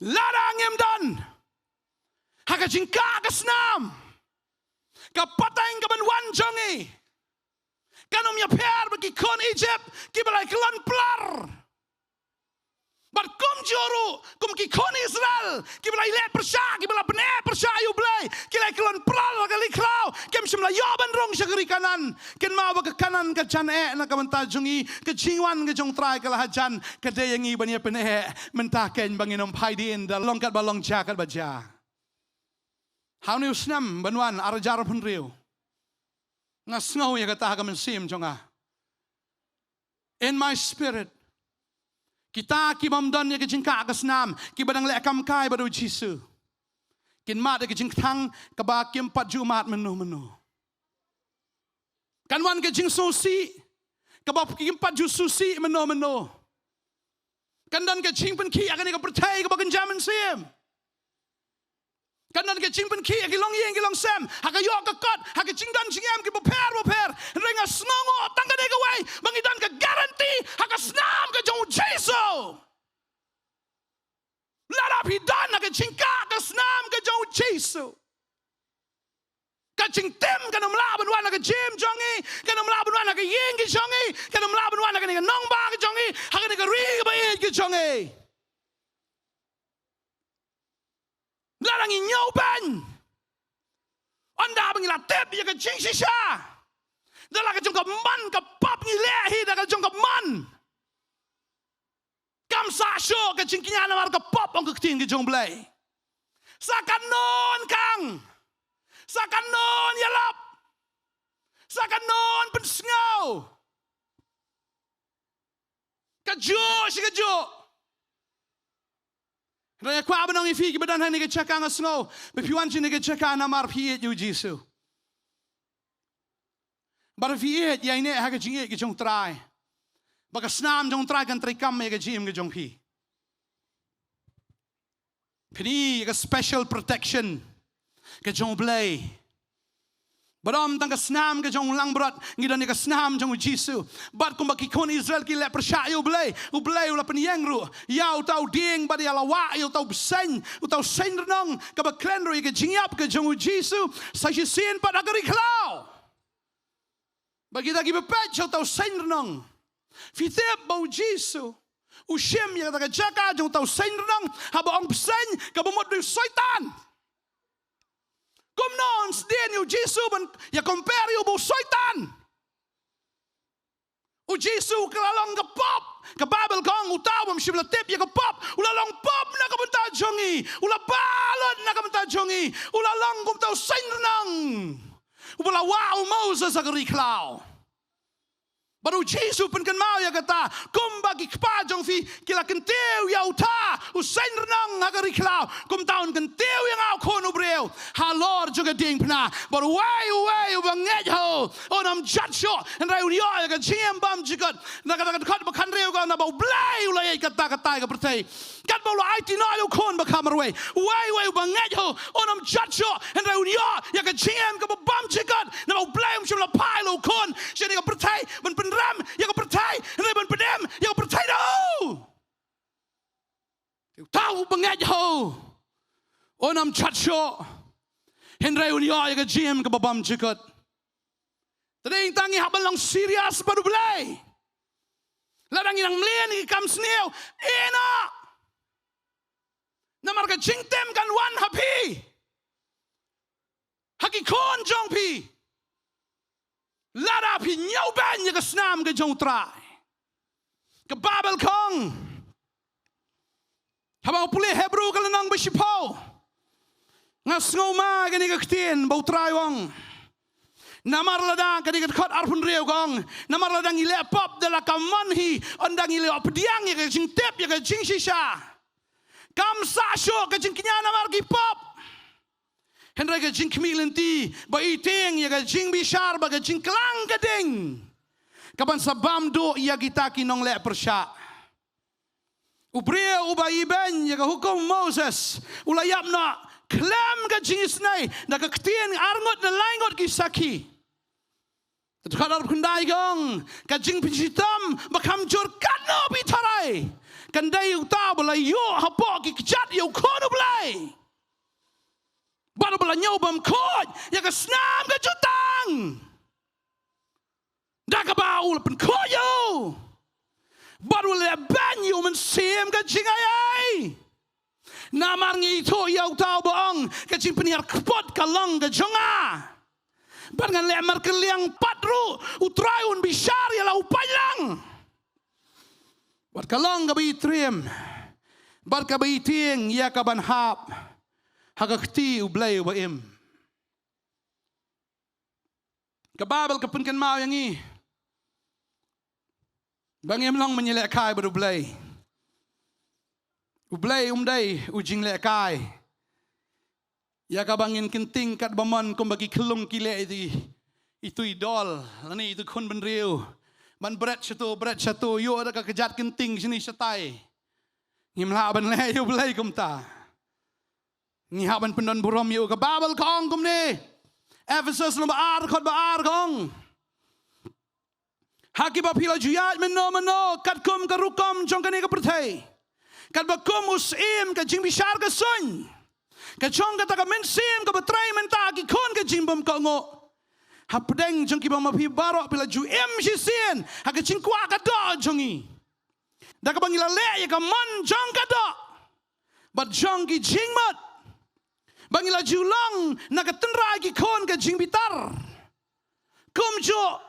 Lada ngim don ha ka jingkah ka snam, ka pateng kaban wan jong ngi kan ym ïapher bad ki khun Egypt kiba la kyllon plar. Bad kumjuh ruh kum ki khun Israel kiba la ïaleh pyrshah, kiba la pyneh pyrshah ïa U Blei, ki la kyllon plar ha ka ri khlaw, kim shym la ïoh ban rung sha ka ri Kanaan. Kynmaw ba ka Kanaan ka jan eh na ka bynta jong ngi, ka jingwan ka jong U Trai ka la hajan, ka dei ïa ngi ban ïa pyneh mynta kein ba ngin ym phai dien da long katba long, jia katba jia. Ha une u snem ban wan ar hajar hynriew, nga sngew ïa kata ha ka mynsiem jong nga. In my spirit, kita ki bym don ïa ka jingkah ka snam, kiba dang leh kam kai bad U Jisu, kin mad ïa ka jingkthang kaba kim pat ju mad mynno mynno. Kan wan ka jingsngewsih kaba kim pat ju sngewsih mynno mynno. Kan don ka jingpynkhih ha kane ka pyrthei kaba kynja mynsiem. Kan don ka jingpynkhih ha ki longïing ki longsem, ha ka ïoh ka kot, ha ka jingdon jingem kiba pher ba pher. Hynrei nga sngewnguh tang kane kawei, ba ngi don ka guarantee ha ka snam ka jong U Jisu. Lada phi don ha ka jingkah ka snam ka jong U Jisu, ka jingtim kan ym lah ban wan ha ka jingim jong ngi, kan ym lah ban wan ha ka ïing ki jong ngi, kan ym lah ban wan ha kane ka nongbah ka jong ngi, ha kane ka ri kaba ïeit ka jong ngi. Lada ngi ñiewbeiñ, ynda ba ngi la tip ïa ka jingshisha, da la ka jong ka mon ka pop ngi leh hi da ka jong ka mon. Kam sah shuh ka jingkñia namar ka pop, ong ka ktien ka jong U Blei. Sa kan non kang, sa kan non ïalap, sa kan non pynsngew. Kajuh shi kajuh. Nga kwah ban ong ïa phi kiba don ha kane ka jaka, nga sngew ba phi wan sha kane ka jaka namar phi ïeit ïa U Jisu. Bad phi ïeit ïa ine ha ka jingïeit ka jong U Trai, ba ka snam jong U Trai kan trei kam ïa ka jingim ka jong phi. Phi ïohi ïa ka special protection ka jong U Blei. Bad ym tang ka snam ka jong u langbrot, ngi don ïa ka snam jong U Jisu. Bad kumba ki khun Israel ki leh pyrshah ïa U Blei, U Blei u la pynïeng ruh ïa uta u dieng bad ïa la wah ïa uta u bseiñ, uta u seiñ rnong, kaba kren ruh ïa ka jingïap ka jong U Jisu sa shisien pat ha ka ri khlaw. Bad kita kiba peit sha uta u seiñ rnong, phi tip ba U Jisu u shim ïa kata ka jaka jong uta u seiñ rnong, haba ong bseiñ kaba mut u Soitan. Kumno yn sdien ïa U Jisu ban ïa compare ïa u bad u Soitan? U Jisu ka la long ka pop. Ka Baibl ka ong uta u bym shym la tip ïa ka pop u la long pop na ka bynta jong ngi, u la ba lut na ka bynta jong ngi, u la long kum uta u seiñ rnong uba la wah u Moses ha ka ri khlaw. Bad U Jisu pynkynmaw ïa kata, kumba ki kpa jong phi ki la kyntiew ïa uta u seng rnong ha ka ri khlaw, kumta un kyntiew ïa nga u khun u briew halor jong ka diengphna. Bad uwei uwei uba ngeit ha u un ym jot shuh, hynrei un ïoh ïa ka jingim bymjukut. Na ka dkhot ba khathynriew ka ong, naba U Blei u la ïeit katta katta ïa ka pyrthei, katba u la aiti noh ïa u khun ba kha marwei. Uwei uwei uba ngeit ha u un ym jot shuh, hynrei un ïoh ïa ka jingim kaba bymjukut. Naba U Blei um shym la phah ïa u khun sha kane ka pyrthei ban pynrem ïa ka pyrthei, hynrei ban pynim ïa ka pyrthei da u. Uta uba ngeit ha u un ym jot shuh, hynrei un ïoh ïa ka jingim kaba bymjukut. Te dei tang ngi hap ban long serious bad U Blei. Lada ngi dang mlien ïa ki kam sniew, ïeh noh. Namar ka jingtim kan wan ha phi, ha ki khun jong phi, lada phi ñiewbeiñ ïa ka snam ka jong U Trai. Ka Baibl ka ong ha ba nga pule Hebru ka lynnong ba shiphew, nga sngew ma kane ka ktien ba U Trai u ong. Namar lada, kane ka dkhot arphew hynriew ka ong, namar lada ngi leh pop da la ka mon hi, ynda ngi leh pdiang ïa ka jingtip, ïa ka jingshisha, kam sah shuh ka jingkñia namar ki pop, hynrei ka jingkhmih lynti ba ïeit ïa ka jingbishar bad ka jingklang ka ding, kaban sa bam duh ïa kita ki nongleh pyrshah. U briew uba ibeiñ ïa ka hukum Moses u la ïap noh khlem ka jingisynei da ka ktien arngut ne laingut ki sakhi. Te dkhot arphew khyndai ka ong, ka jingpynshitom ba kham jur katno phi tharai kan dei uta ba la ïoh hapoh ki kjat ïa u Khun U Blei, bad uba la ñiew bym khuid ïa ka snam ka jutang, da kaba u la pynkhuid ïa u bad u la leh beiñ ïa u Mynsiem ka jingai-ei. Namar ngi ithuh ïa uta uba ong, ka jingpynhiar kput ka long ka jong nga, bad ngan leh markylliang pat ruh, U Trai un bishar ïa la u paidlang. Bad ka long kaba ïatriem bad kaba ïating ïa kaban hap ha ka kti U Blei uba im. Ka Baibl ka pynkynmaw ïa ngi ba ngim long ban ïalehkai bad U Blei. U Blei um dei u jinglehkai ïa kaba ngin kynting katba mon, kumba ki khyllung ki leh ïa itu i doll lane itu i khun bynriew, ban bret shato bret shato, ïoh da ka kjat kynting shane shatai. Ngim lah ban leh ïa U Blei kumta. Ngi hap ban pyndon burom ïa u. Ka Baibl ka ong kumne, Ephesos lynnong ba ar, dkhot ba ar ka ong, ha kiba phi la ju ïaid mynno mynno katkum ka rukom jong kane ka pyrthei, katba kum u syiem ka jingbishar ka suiñ, ka jong kata ka mynsiem kaba trei mynta ha ki khun ka jingbymkohnguh. Hapdeng jong kiba ma phi baroh phi la ju im shisien ha ka jingkwah ka doh jong ngi, da kaba ngi la leh ïa ka mon jong ka doh bad jong ki jingmut, ba ngi la ju long na ka tynrai ki khun ka jingbitar kumjuh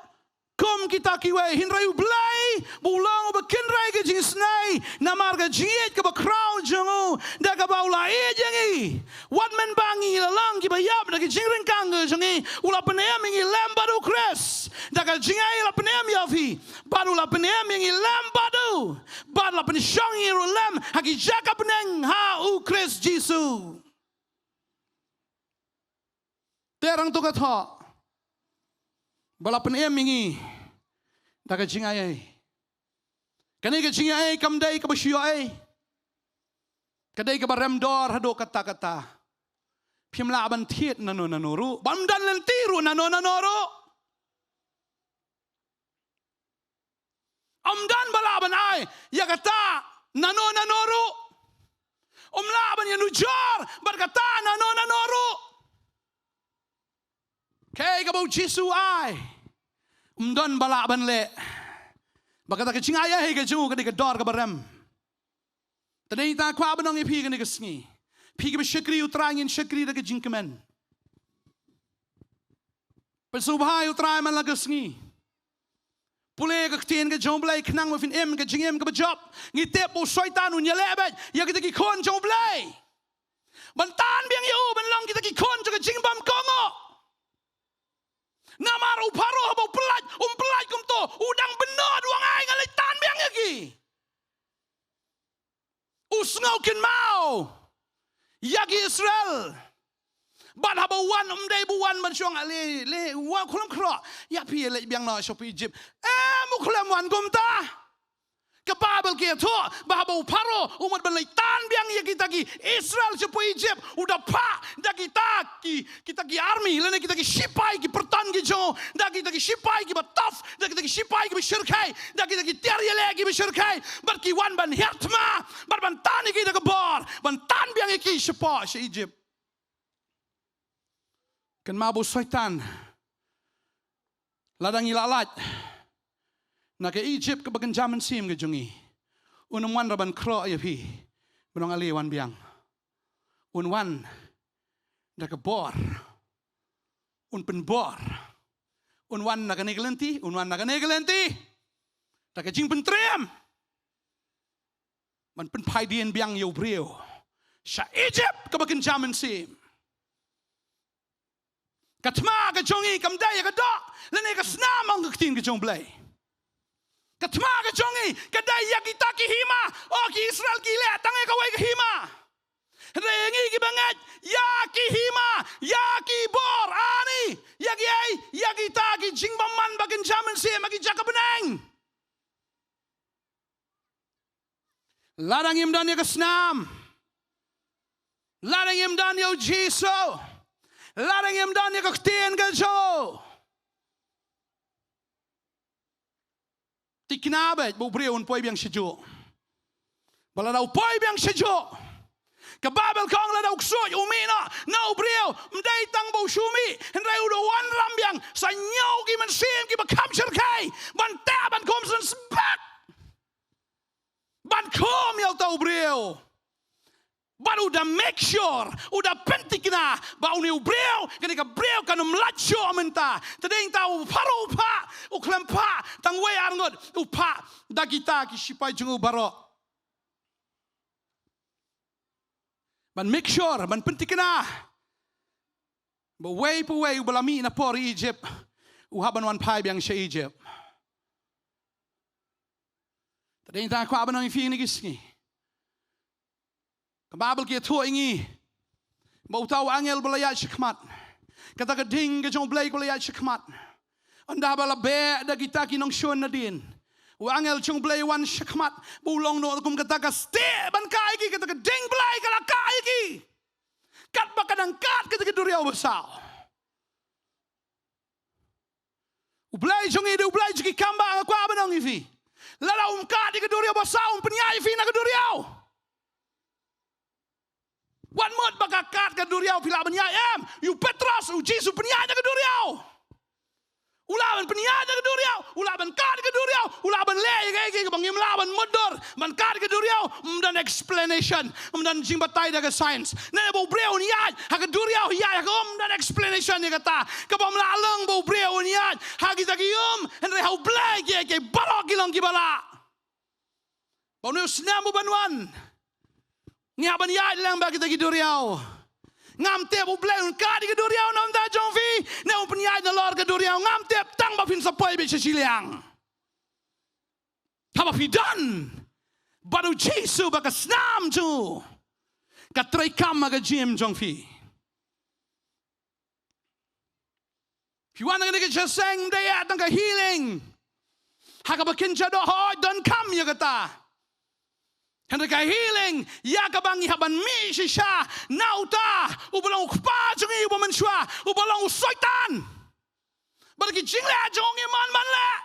kum kita kiwei. Hynrei U Blei ba u long uba kynrei ka jingisynei, namar ka jingïeit kaba khraw jong u, da kaba u la ïeit ïa ngi, wat mynba ngi la long kiba ïap da ka jingryngkang ka jong ngi, u la pynim ïa ngi lem bad U Khrist. Da ka jingai la pynim ïa phi, bad u la pynim ïa ngi lem bad u, bad la pynshong ïa ngi ruh lem ha ki jaka bneng ha U Khrist Jisu. Te rang tu ka thoh ba la pynim ïa ngi da ka jingai-ei. Kane ka jingai-ei kam dei kaba shu ïoh-ei, ka dei kaba rem dor haduh katta katta. Phim lah ban thied nano nano ruh, bym don lynti ruh nano nano ruh. Ym don ba lah ban ai ïa kata nano nano ruh. Ym lah ban ïanujor bad kata nano nano ruh. Kaei kaba U Jisu u ai, ym don ba lah ban leh. Ba kata ka jingai-ei ka jong u ka dei ka dor kaba rem. Te dei ta kwah ban ong ïa phi kane ka sngi, phi kiba shakri U Trai, ngin shakri da ka jingkmen. Pynsngewbha ïa U Trai man la ka sngi. Pule ka ktien ka jong U Blei, khnang ba phin im ka jingim kaba jop. Ngi tip ba u Soitan un ïaleh beit ïa kita ki khun jong U Blei ban tan biang ïa u ban long kita ki khun jong ka jingbymkohnguh. Namar u Pharaoh haba u pyllait, um pyllait kumto, u dang bynnud, u ong ai ngan leit tan biang ïa ki. U U sngew kynmaw ïa ki Israel. Bad haba u wan, um dei ba u wan ban shong ale, le, u wan khlem khroh. Ïa phi leit biang noh sha Egypt. Em, u khlem wan kumta. Ka Baibl ka ïathuh ba haba u Pharaoh u mut ban leit tan biang ïa kita ki Israel sha Egypt, u da phah da kita ki, kita ki army, lane kita ki shipai ki pyrton ki jong u, da kita ki shipai kiba tough, da kita ki shipai kiba shyrkhei, da kita ki tiar ïaleh kiba shyrkhei, bad ki wan ban hiar thma, bad ban tan ïa ki da ka bor, ban tan biang ïa ki shapoh sha Egypt. Kynmaw ba u Soitan, lada ngi la lait na ka Egypt kaba kynja mynsiem ka jong ngi, un ym wan ruh ban khroh ïa phi ban ong ale wan biang. Un wan da ka bor. Un pynbor. Un wan na kane ka lynti, un wan na kane ka lynti. Da ka jingpyntriem ban pynphai dien biang ïa u briew sha Egypt kaba kynja mynsiem. Ka thma ka jong ngi kam dei ïa ka doh lane ka snam, ong ka ktien ka jong U Blei. Ka thma ka jong ngi ka dei ïa kita ki hima. O, ki Israel ki leh tang ïa kawei ka hima. Hynrei ïa ngi kiba ngeit ïa ki hima, ïa ki bor, ani, ïa ki ei, ïa kita ki jingbymman ba kynja mynsiem, ïa ki jaka bneng. Lada ngim don ïa ka snam, lada ngim don ïa u Jisu, lada ngim don ïa ka ktien ka jong u, thikna beit ba u briew un poi biang shajuh. Ba lada u poi biang shajuh, ka Baibl ka ong lada u ksuid u mih noh na u briew, ym dei tang ba u shu mih, hynrei u da wanrah biang sa hynñiew ki mynsiem kiba kham shyrkhei ban teh, ban khum sngewsih, ban khum ïa uta u briew. Bad u da make sure, u da pynthikna ba une u briew, kane ka briew kan ym lait shuh mynta. Te dei nangta u Pharaoh u phah, u khlem phah tang wei ar ngut, u phah da kita ki shipai jong u baroh ban make sure, ban pynthikna ba uwei pa uwei uba la mih na por Egypt u hap ban wan phai biang sha Egypt. Te dei nangta kwah ban ong ïa phi kine ki sngi, ka Baibl ka ïathuh ïa ngi ba uta u angel ba la ïaid shakhmat, kata ka ding ka jong U Blei kaba la ïaid shakhmat, ynda ba la beh da kita ki nongshun nadien, u angel jong U Blei wan shakhmat ba u long noh kum kata ka stieh ban kah ïa ki, kata ka ding Blei ka la kah ïa ki. Katba ka dang kad kata ka duriaw basaw. U Blei jong ngi dei U Blei jong ki kam ba, nga kwah ban ong ïa phi, lada um kad ïa ka duriaw basaw, um pynïaid ïa phi na ka duriaw. Wat mut ba ka kad ka duriaw phi lah ban ïaid, em. Ïa u Petros, u Jisu pynïaid na ka duriaw. U lah ban pynïaid na ka duriaw, u lah ban kad ka duriaw, u lah ban leh ïa kaei kaei kaba ngim lah ban mutdur. Ban kad ka duriaw ym don explanation, ym don jingbatai da ka science. Naba u briew un ïaid ha ka duriaw, ïaid ha ka, ym don explanation ïa kata. Kaba ym lah long ba u briew un ïaid ha kita ki um, hynrei ha U Blei kiei kiei baroh ki long kiba lah. Ba une u snem u ban wan, ngi hap ban ïaid lang bad kita ki duriaw. Ngam tip U Blei un kad ïa ka duriaw na bynta jong phi, ne un pynïaid nalor ka duriaw, ngam tip, tang ba phin sa poi beit sha shiliang. Haba phi don bad u Jisu bad ka snam jong u, ka treikam ha ka jingim jong phi. Phi wan na kane ka jingïaseng, ym dei ïa tang ka healing ha kaba kynja doh, hooid, donkam ïa kata. Hynrei ka healing ïa kaba ngi hap ban mih shisha na uta uba long u kpa jong ngi uba mynshuwa, uba long u Soitan. Bad ki jingleh jong ngi man ban leh.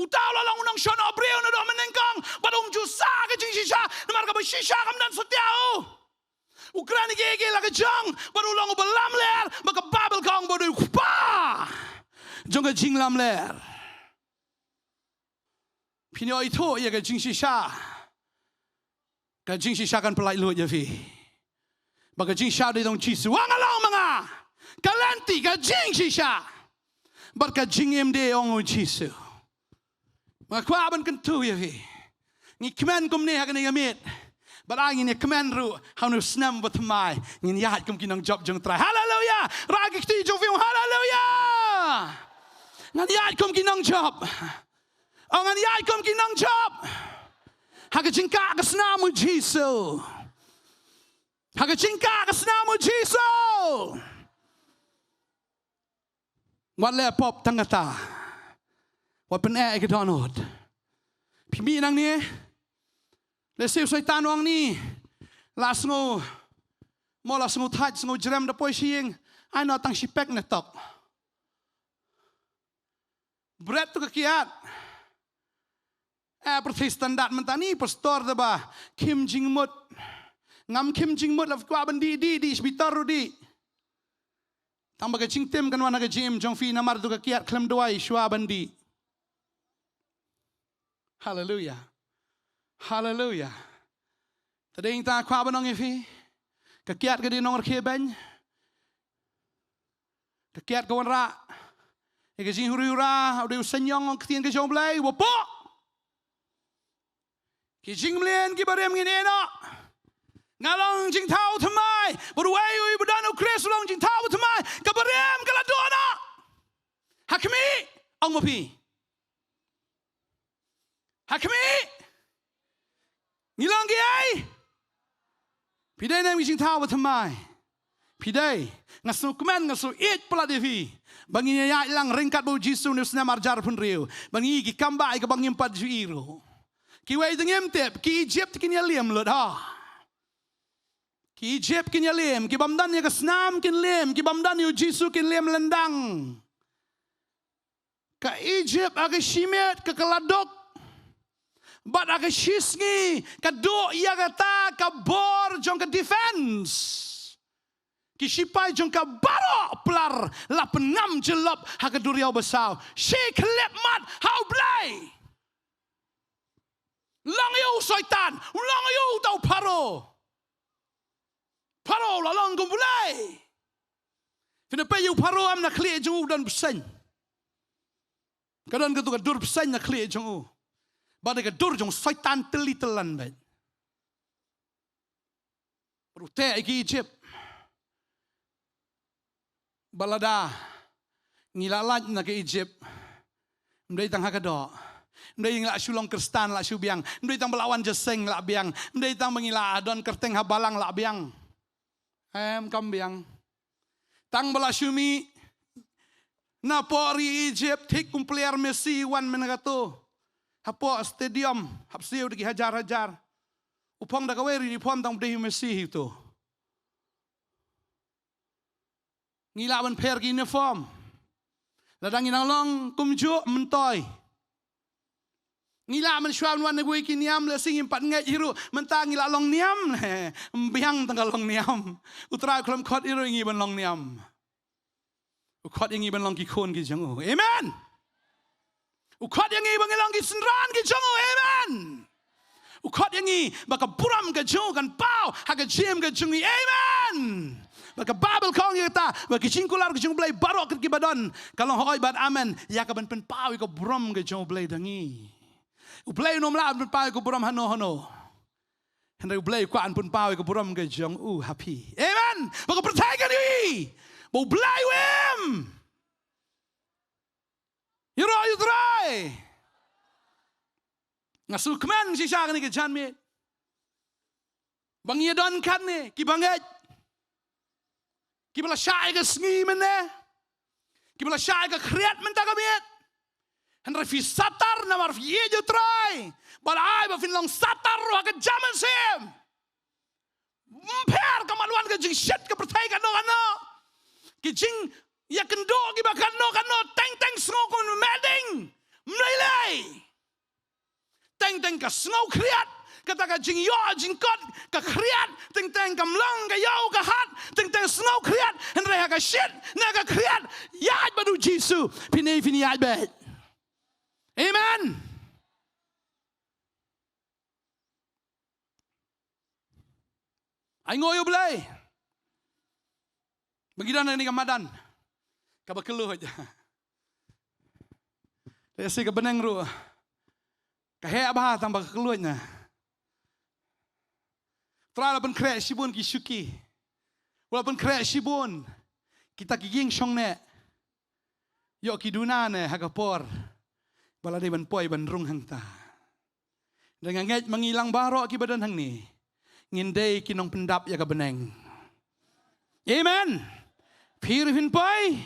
Uta u la long u nongshun briew naduh mynnyngkong, bad um ju sah ka jingshisha, namar kaba shisha kam don satia u. U kren ïa kiei kiei la ka jong, bad u long uba lamler, bad ka Baibl ka ong ba u dei u kpa jong ka jinglamler. Phin ïoh ithuh ïa ka jingshisha. Ka jingshisha kan pyllait luid ïa phi. Bad ka jingshisha dei jong u Jisu. Wan, nga long ma nga ka lynti, ka jingshisha bad ka jingim, dei, ong u Jisu. Nga kwah ban kyntu ïa phi. Ngi kmen kumne ha kane ka miet. Bad ai ngin ïa kmen ruh ha une u snem ba thymmai. Ngin ïaid kum ki nongjop jong u Trai. Haleluya. Rah ki kti jong phi, ong haleluya. Ngan ïaid kum ki nongjop. Ong ngan ïaid kum ki nongjop. Ha ka jingkah ka snam u Jisu. Ha ka jingkah ka snam u Jisu. Wat leh pop tang kata. Wat pyneh ïa ki dohnud. Phi mih nangne. Lehse u Soitan u ong ni. La sngew. Mo la sngew thait sngew jrem da poi sha ïing. Ai noh tang shi pek ne tok. Bret tu ka kiad. Eh, pyrthei standard mynta ni pastor da ba khim jingmut. Ngam khim jingmut la kwah ban dih dih dih shbitar ruh dih. Tang ba ka jingtim kan wan ha ka jingim jong phi namar tu ka kiad khlem duwai shuwa ban dih. Haleluya. Haleluya. Te dei tang kwah ban ong ïa phi. Ka kiad ka dei nongrkhie beiñ. Ka kiad ka wanrah ïa ka jinghuri hura, u dei u seiñiong ong ktien ka jong U Blei, wa pok. Ki jingmlien kiba rim ngin ïeh noh. Nga long jingthaw thymmai, bad uwei uwei ba don u Khrist u long jingthaw thymmai, kaba rim ka la duh noh. Ha khmih, ong ma phi. Ha khmih. Ngi long kiei. Phi dei ne em ki jingthaw ba thymmai. Phi dei. Nga sngewkmen nga sngewïeit palat ïa phi. Ba ngin ïaid lang ryngkat bad u Jisu ne u snem arhajar arphew hynriew. Ba ngi ki kam ba ai kaba ngim pat ju ïohi ruh. Kiwei te ngim tip, ki Egypt kin ïa liem lut ha. Ki Egypt kin ïa liem, ki bym don ïa ka snam kin liem, ki bym don ïa u Jisu kin liem lyndang. Ka Egypt ha ka shi miet ka ka la duk. Bad ha ka shi sngi ka duh ïa kata ka bor jong ka defense. Ki shipai jong ka baroh plar la pynngam jyllop ha ka duriaw basaw. Shi khyllipmat ha U Blei. Long ïa u Soitan, long ïa u tau Pharaoh. Pharaoh la long kum U Blei. Phin ïa peit ïa u Pharaoh em na khlieh jong u don bseiñ. Ka don katu ka dur bseiñ na khlieh jong u. Bad ka dur jong Soitan tylli tyllan bad. Bad u teh ïa ki Egypt. Ba lada ngi la lait na ka Egypt. Ym dei tang ha ka doh. Ym dei ngi la shu long Khristan la shu biang. Ym dei tang ba la wan jingïaseng la biang. Ym dei tang ba ngi la don kyrteng ha balang la biang. Em kam biang. Tang ba la shu mih. Na pdeng ri Egypt thik kum player Messi wan mynta katu. Hapoh stadium hap siew da ki hajar hajar. U phong da kawei ri uniform tang ba dei Messi hi tu. Ngi lah ban pher ki uniform. Lada ngi nang long kumjuh myntoi. Ngi lah mynshuwa ban wan na kiwei ki niam lehse ngim pat ngeit hi ruh mynta ngi lah long niam. Ym biang tang ka long niam. U Trai u khlem khot ïa ngi ban long niam. U khot ïa ngi ban long ki khun ki jong u. Amen. U khot ïa ngi ba ngi long ki synran ki jong u. Amen. U khot ïa ngi ba ka burom ka jong u kan paw ha ka jingim ka jong ngi. Amen. Ba ka Baibl ka ong ïa kata ba ki jingkular ka jong u Blei baroh kat kiba don ka long hooid bad amen ïa ka ban pynpaw ïa ka burom ka jong u Blei da ngi. U Blei u nym lah ban pynpaw ïa ka burom hano hano. Hynrei u Blei u kwah ban pynpaw ïa ka burom ka jong u ha phi. Amen. Ba ka pyrthei kan ïohi ba u Blei u im. Ïaroh ïa u Trai. Nga sngewkmen shisha kane ka janmiet ba ngi ïa don katne kiba ngeit, kiba la shah ïa ka sngi mynne, kiba la shah ïa ka khriat mynta ka miet. Hynrei phi satar namar phi ïeit ïa u Trai. Ba la ai ba phin long satar ruh ha ka jingmynsiem. Ym pher ka mat wan ka jingshit ka pyrthei kano kano. Ki jingïakynduh kiba kano kano teng teng sngew kum meh ding. Ym lei lei. Teng teng ka sngew khriat. Kata ka jingïoh jingkot ka khriat. Teng teng kam long ka ïew ka hat. Teng teng sngew khriat. Hynrei ha ka shit ne ka khriat ïaid bad u Jisu. Phin ïaid phin ïaid bad. Amen. Ai nguh ïa u Blei. Ba ngi don ha kane ka madan kaba kylluid. Lehse ka bneng ruh ka heh bha tang ba ka kylluid na. Trai la pynkhreh shibun ki shuki. U la pynkhreh shibun kita ki ïing shongneh. Ïoh ki duna ne ha ka por ba la dei ban poi ban rung hangta. Nga ngeit ma ngi lang baroh kiba don hangne ngin dei ki nongpyndap ïa ka bneng. Amen. Phi ruh phin poi,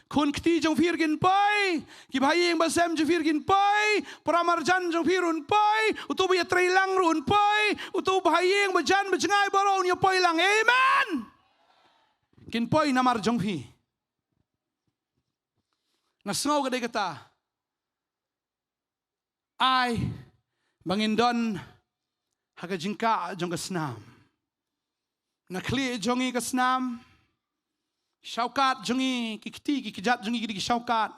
khun kti jong phi ruh kin poi, ki bahaïing bahasem jong phi ruh kin poi, para marjan jong phi ruh un poi, uto ba ïatrei lang ruh un poi, uto bahaïing bajan bajngai baroh un ïa poi lang. Amen. Kin poi namar jong phi. Nga sngew ka dei kata. Ai ba ngin don ha ka jingkah jong ka snam. Na khlieh jong ngi ka snam, shawkat jong ngi, ki kti ki kjat jong ngi ki dei ki shawkat.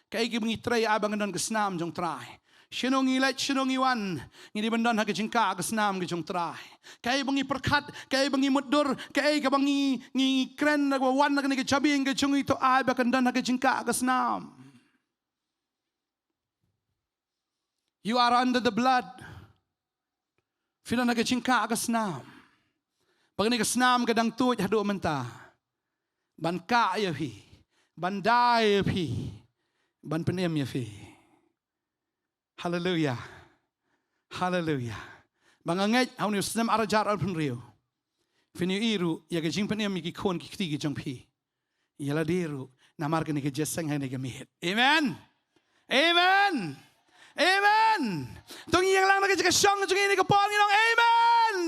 Kaei kaba ngi trei ai ba ngin don ka snam jong Trai. Shano ngi leit, shano ngi wan, ngi dei ban don ha ka jingkah ka snam ka jong Trai. Kaei ba ngi pyrkhat, kaei ba ngi mutdur, kaei kaba ngi, ngi kren na kaba wan na kane ka jabieng ka jong ngi, to ai ba kan don ha ka jingkah ka snam. You are under the blood. Phi don ha ka jingkah ka snam. Ba kane ka snam ka dang tuid haduh mynta ban kah ïa phi, ban dai ïa phi, ban pynim ïa phi. Haleluia. Haleluia. Ba nga ngeit ha une u snem ar hajar arphew hynriew phin ïohi ruh ïa ka jingpynim ïa ki khun ki kti ki jong phi. Ïa lade ruh namar kane ka jingïaseng ha kane ka miet. Amen. Amen. Amen. To ngin ïeng lang na ka jingkyrshan jong ngi ha kane ka por, ngin ong amen.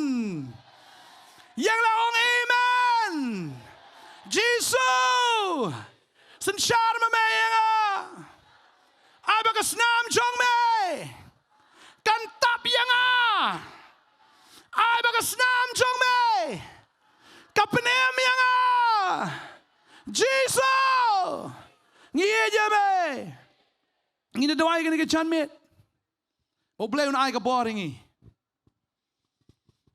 Ïeng lang ong amen. Jisu, synshar ma me ïa nga. Ai ba ka snam jong me kan tap ïa nga. Ai ba ka snam jong me ka pynim ïa nga. Jisu, ngi ïeit ïa me. Ngin ïa duwai ha kane ka janmiet ba U Blei un ai ka bor ïa ngi.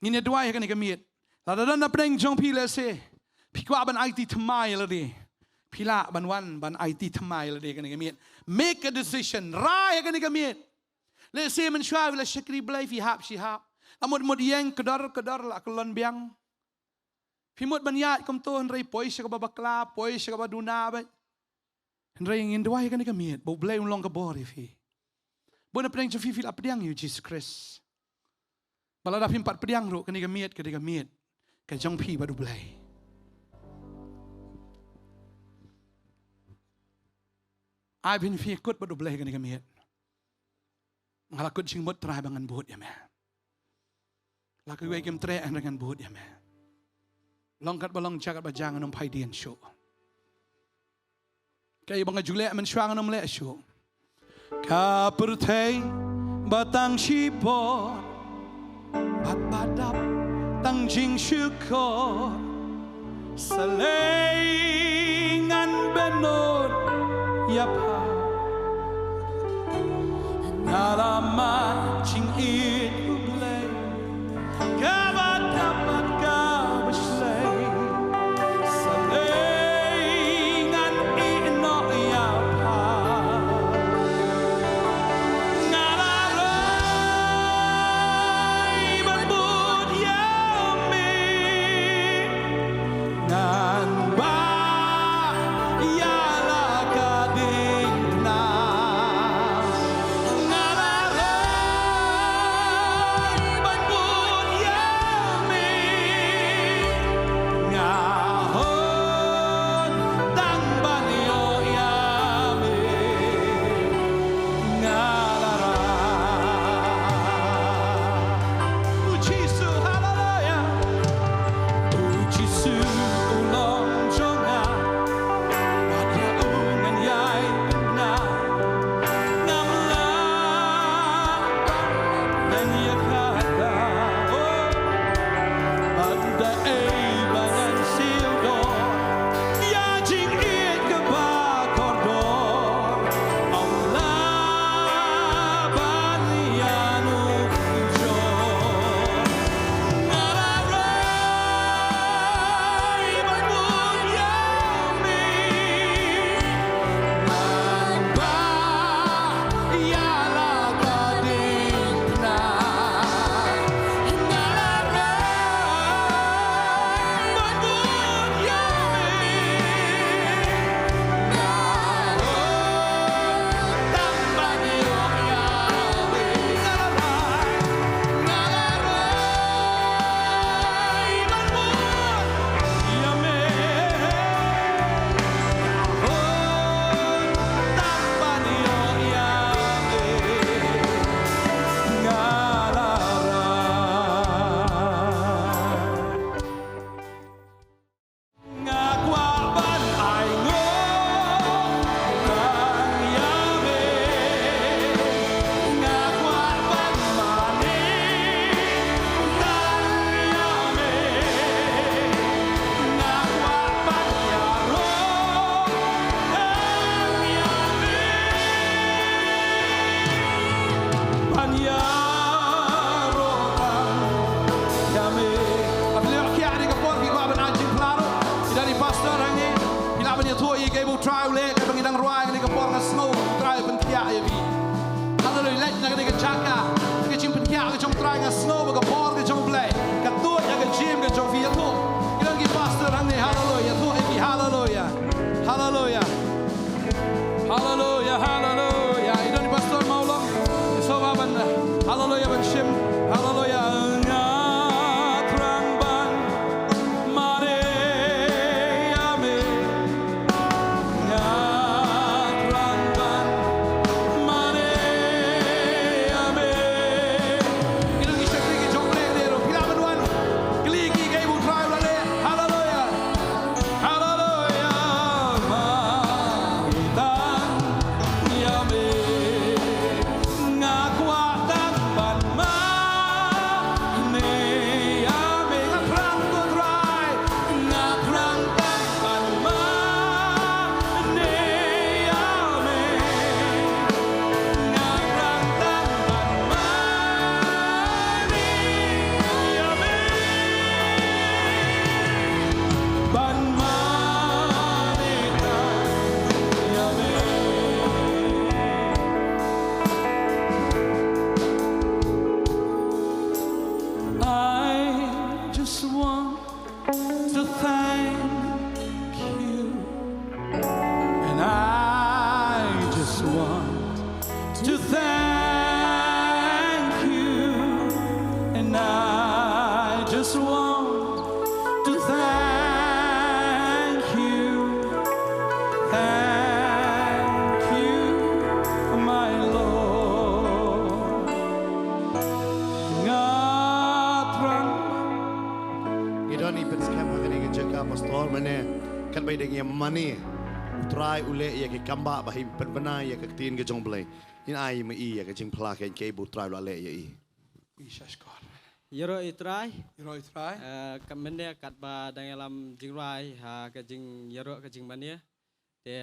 Ngin ïa duwai ha kane ka miet. Lada don na pdeng jong phi lehse phi kwah ban aiti thymmai ïa lade, phi lah ban wan ban aiti thymmai ïa lade ha kane ka miet. Make a decision. Rai ha kane ka miet. Lehse mynshuwa phi la shakri Blei, phi hap shi hap, la mut mut ïeng, kdor kdor la kyllon biang. Phi mut ban ïaid kumto, hynrei poi sha kaba bakla, poi sha kaba duna beit. Hynrei ngin duwai ha kane ka miet ba U Blei un long ka bor ïa phi. Bun na pdeng jong phi phi la pdiang ïa U Jisu Khrist. Ba lada phim pat pdiang ruh, kane ka miet ka dei ka miet ka jong phi bad U Blei. Ai ba phin ïakut bad U Blei ha kane ka miet. Nga la kut jingmut Trai ba ngan bud ïa me. La kiwei kim treh, hynrei ngan bud ïa me. Long katba long, jia katba jia, ngan ym phai dien shuh. Kaei ba nga ju leh mynshuwa ngan ym leh shuh. Ka pyrthei ba tang shipor bad ba dap tang jingshukor, sa lei ngan bynnud ïa pha. Nga la mad jingïeit U Blei, kaba dap bad kaba shlei, sa lei ngan ïeh noh ïa pha. Nga la rai ban bud ïa me, ngan bah ïa la ka diengphna. Nga la rai Nga sngew ba ka bor ka jong U Blei ka tuid ha ka jingim ka jong phi. Ïathuh. Ki don ki pastor hangne, haleluya. Ïathuh ïa ki, haleluya. Haleluya. Haleluya, haleluya. Ki don ki pastor Mawlong. Ki sngewbha ban, haleluya, ban shim. Haleluya. Nga thrang ban mane ïa me. Nga thrang ban mane ïa me. Ki don ki shakri ki jong U Blei ruh, phi lah ban wan. Kylli ki kaei ba U Trai u la leh. Haleluya. Haleluya. Mane tang ïa me. Nga kwah tang ban mane ïa me. Nga thrang, ko Trai. Nga thrang tang ban mane ïa me. Nga thrang tang ban mane ïa me. Ban mane tang ïa me. I just want to thank you. And I just want to thank you. And I just want to thank you. Thank you, my Lord. Nga thrang. Ngi don i pynskhem ha kane ka jaka, Pastor, mynne katba i dang ïa mane, U Trai u leh ïa ki kambah ba hi pynbna ïa ka ktien ka jong U Blei. Ngin ai ma i ïa ka jingphla keiñ, kaei ba U Trai u la leh ïa i. Ïaroh ïa U Trai. Ïaroh ïa U Trai. Eh, ka mynne katba dang ïalam jingrwai ha ka jingïaroh ka jingmane. Te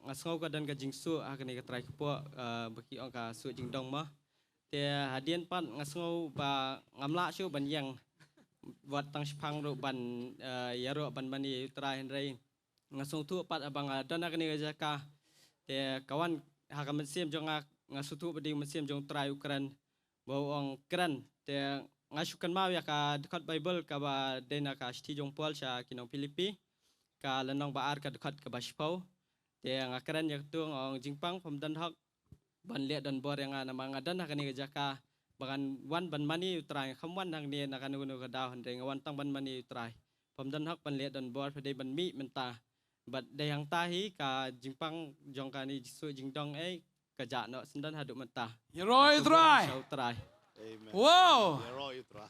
nga sngew ka don ka jingsuk ha kane ka trai kpoh, eh, ba ki ong ka suk jingdong mo. Te hadien pat nga sngew ba ngam lah shuh ban ïeng wat tang shiphang ruh ban, eh, ïaroh ban mane ïa U Trai, hynrei nga sngewthuh pat haba nga don ha kane ka jaka. Te ka wan ha ka mynsiem jong nga, nga sngewthuh ba dei ka mynsiem jong U Trai u kren. Ba u ong kren. Te nga shu kynmaw ïa ka dkhot Baibl kaba dei na ka shithi jong u Paul sha ki nong Philippi, ka lynnong ba ar, ka dkhot kaba shiphew. Te nga kren ïa katu, nga ong, jingpang, phim don hok ban leh donbor ïa nga namar nga don ha kane ka jaka ba ngan wan ban mane ïa U Trai. Nga kham wan hangne na kano kano ka daw, hynrei nga wan tang ban mane ïa U Trai. Phim don hok ban leh donbor, phi dei ban mih mynta. Bad dei hangta hi ka jingpang jong kane ka suk jingdong, eh, ka jah noh syndon haduh mynta. Ïaroh ïa U Trai. Sha U Trai. Amen. Wow. Ïaroh ïa U Trai.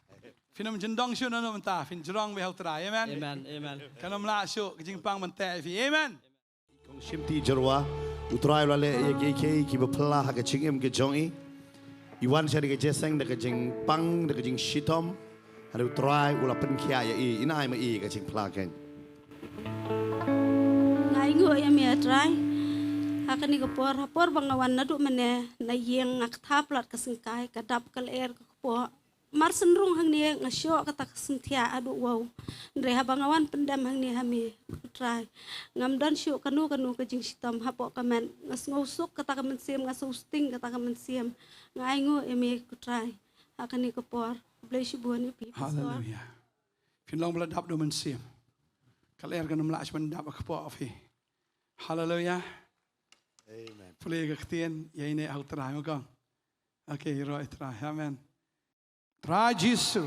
Phin ym jyndong shuh naduh mynta, phin jrong beit ha U Trai. Amen. Amen, amen. Kan ym lah shuh ka jingpang ban teh ïa phi. Amen. Kong Shimti Jyrwa, U Trai u la leh ïa kiei kiei kiba phylla ha ka jingim ka jong i. I wan sha kane ka jingïaseng da ka jingpang, da ka jingshitom. Hynrei U Trai u la pynkhiah ïa i, in ai ma i ka jingphla keiñ. Nga ainguh ïa me, A Trai. Ha kane ka por, ha por ba nga wan naduh mynne na ïing, nga ktha palat ka syngkai, ka dap ka lyer ka kpoh. Mar shen rung hangne nga shoh kata ka sngewthiah haduh wow. Hynrei haba nga wan pyndem hangne ha me, A Trai, ngam don shuh kano kano ka jingshitom hapoh ka met. Nga sngewsuk kata ka mynsiem, nga sngewsting kata ka mynsiem. Nga ainguh ïa me, A Trai. Ha kane ka por. Blei shibun ïa phi, Pastor. Haleluya. Phin long ba la dap da u Mynsiem. Ka lyer kan ym lah shuh ban dap ha ka kpoh phi. Haleluya. Amen. Pule ka ktien, ïa ine ha U Trai, ma kong. Okay, ïaroh ïa U Trai. Amen. Trai Jisu.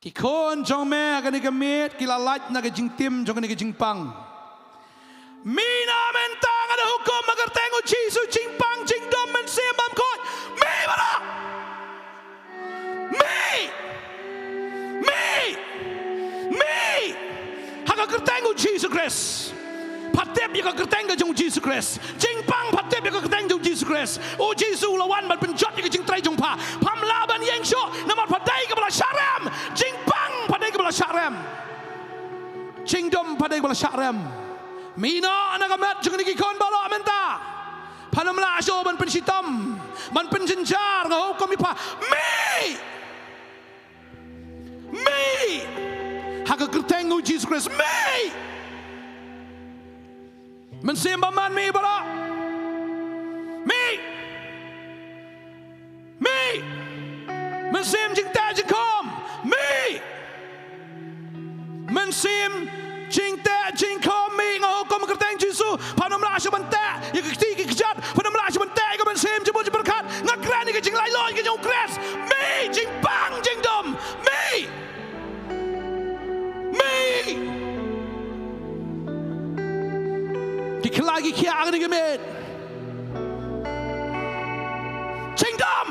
Ki khun jong me ha kane ka miet ki la lait na ka jingtim jong kane ka jingpang. Mih noh mynta, nga da hukum ha ka kyrteng u Jisu, jingpang, jingdum, mynsiem bymkhuid. Mih baroh. Mih. Mih. Mih. Ha ka kyrteng u Jisu Khrist. Pha tip ïa ka kyrteng ka jong u Jisu Khrist. Jingpang, pha tip ïa ka kyrteng jong u Jisu Khrist. U Jisu u la wan ban pynjot ïa ka jingtrei jong pha. Pham lah ban ïeng shuh namar pha dei kaba la shah rem. Jingpang, pha dei kaba la shah rem. Jingdum, pha dei kaba la shah rem. Mih noh na ka met jong kine ki khun baroh mynta. Phan ym lah shuh ban pynshitom, ban pynjynjar, nga hukum ïa pha. Mih. Mih. Ha ka kyrteng u Jisu Khrist. Mih. Mynsiem bymman, mih baroh. Mih. Mih. Mynsiem jingteh jingkhom mih. Mynsiem jingteh jingkhom mih. Nga hukum ha ka kyrteng Jisu, phan ym lah shuh ban teh ïa ka kti ka kjat, phan ym lah shuh ban teh ïa ka mynsiem jingmut jingpyrkhat. Nga kren ïa ka jinglaitluid ka jong U Khrist. Mih jingpang jingdum. Mih. Mih. Ki khlaiñ ki khiah ha kane ka miet. Jingdum.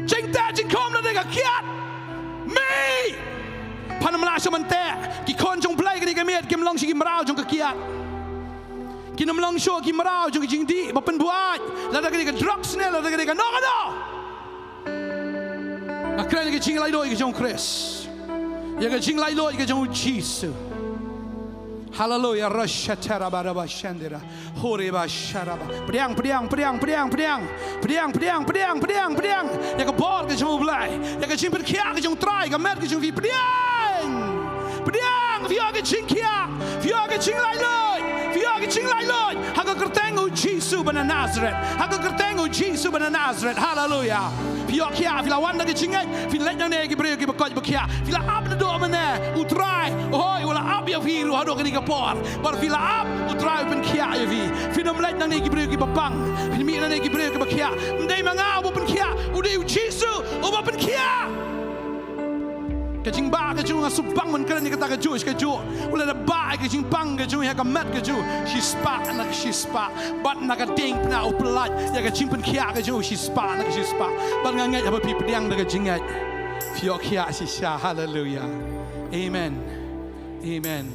Jingteh jingkhom lane ka kiad. Mih. Phan ym lah shuh ban teh. Ki khun jong U Blei kane ka miet kim long sha ki mraw jong ka kiad. Kin ym long shuh ki mraw jong ki jingdih ba pynbuaid, lada ka dei ka drugs ne lada ka dei kano kano. Nga kren ïa ka jinglaitluid ka jong U Khrist. Ïa ka jinglaitluid ka jong U Jisu. Haleluya. Rashatara baraba shandira. Hore ba sharaba. Pdiang, pdiang, pdiang, pdiang, pdiang. Pdiang, pdiang, pdiang, pdiang, pdiang. Ïa ka bor ka jong U Blei. Ïa ka jingpynkhiah ka jong U Trai, ka met ka jong phi. Pdiang. Pdiang, phi ïoh ka jingkhiah. Phi ïoh ka jinglaitluid. Phi ïoh ka jinglaitluid. Ha ka kyrteng U Jisu ba na Nazareth. Ha ka kyrteng U Jisu ba na Nazareth. Haleluya. Phi ïoh khiah, phi la wan da ka jingngeit, phi leit nangne ki briew kiba koit ba khiah. Phi la ap naduh mynne, U Trai, hooid, u la ap ïa phi ruh haduh kane ka por. Bad phi la ap, U Trai u pynkhiah ïa phi. Phin ym leit nangne ki briew kiba pang. Phin mih nangne ki briew kiba khiah. Ym dei ma nga uba pynkhiah, u dei U Jisu uba pynkhiah. Ka jingbah ka jong u nga shu bang ban kren ïa kata kajuh kajuh. U la da bah ïa ka jingpang ka jong u ha ka met ka jong u shispah na ka shispah. Bad na ka diengphna u pyllait ïa ka jingpynkhiah ka jong u shispah na ka shispah. Bad nga ngeit haba phi pdiang da ka jingngeit, phi ïoh khiah shisha. Haleluya. Amen. Amen.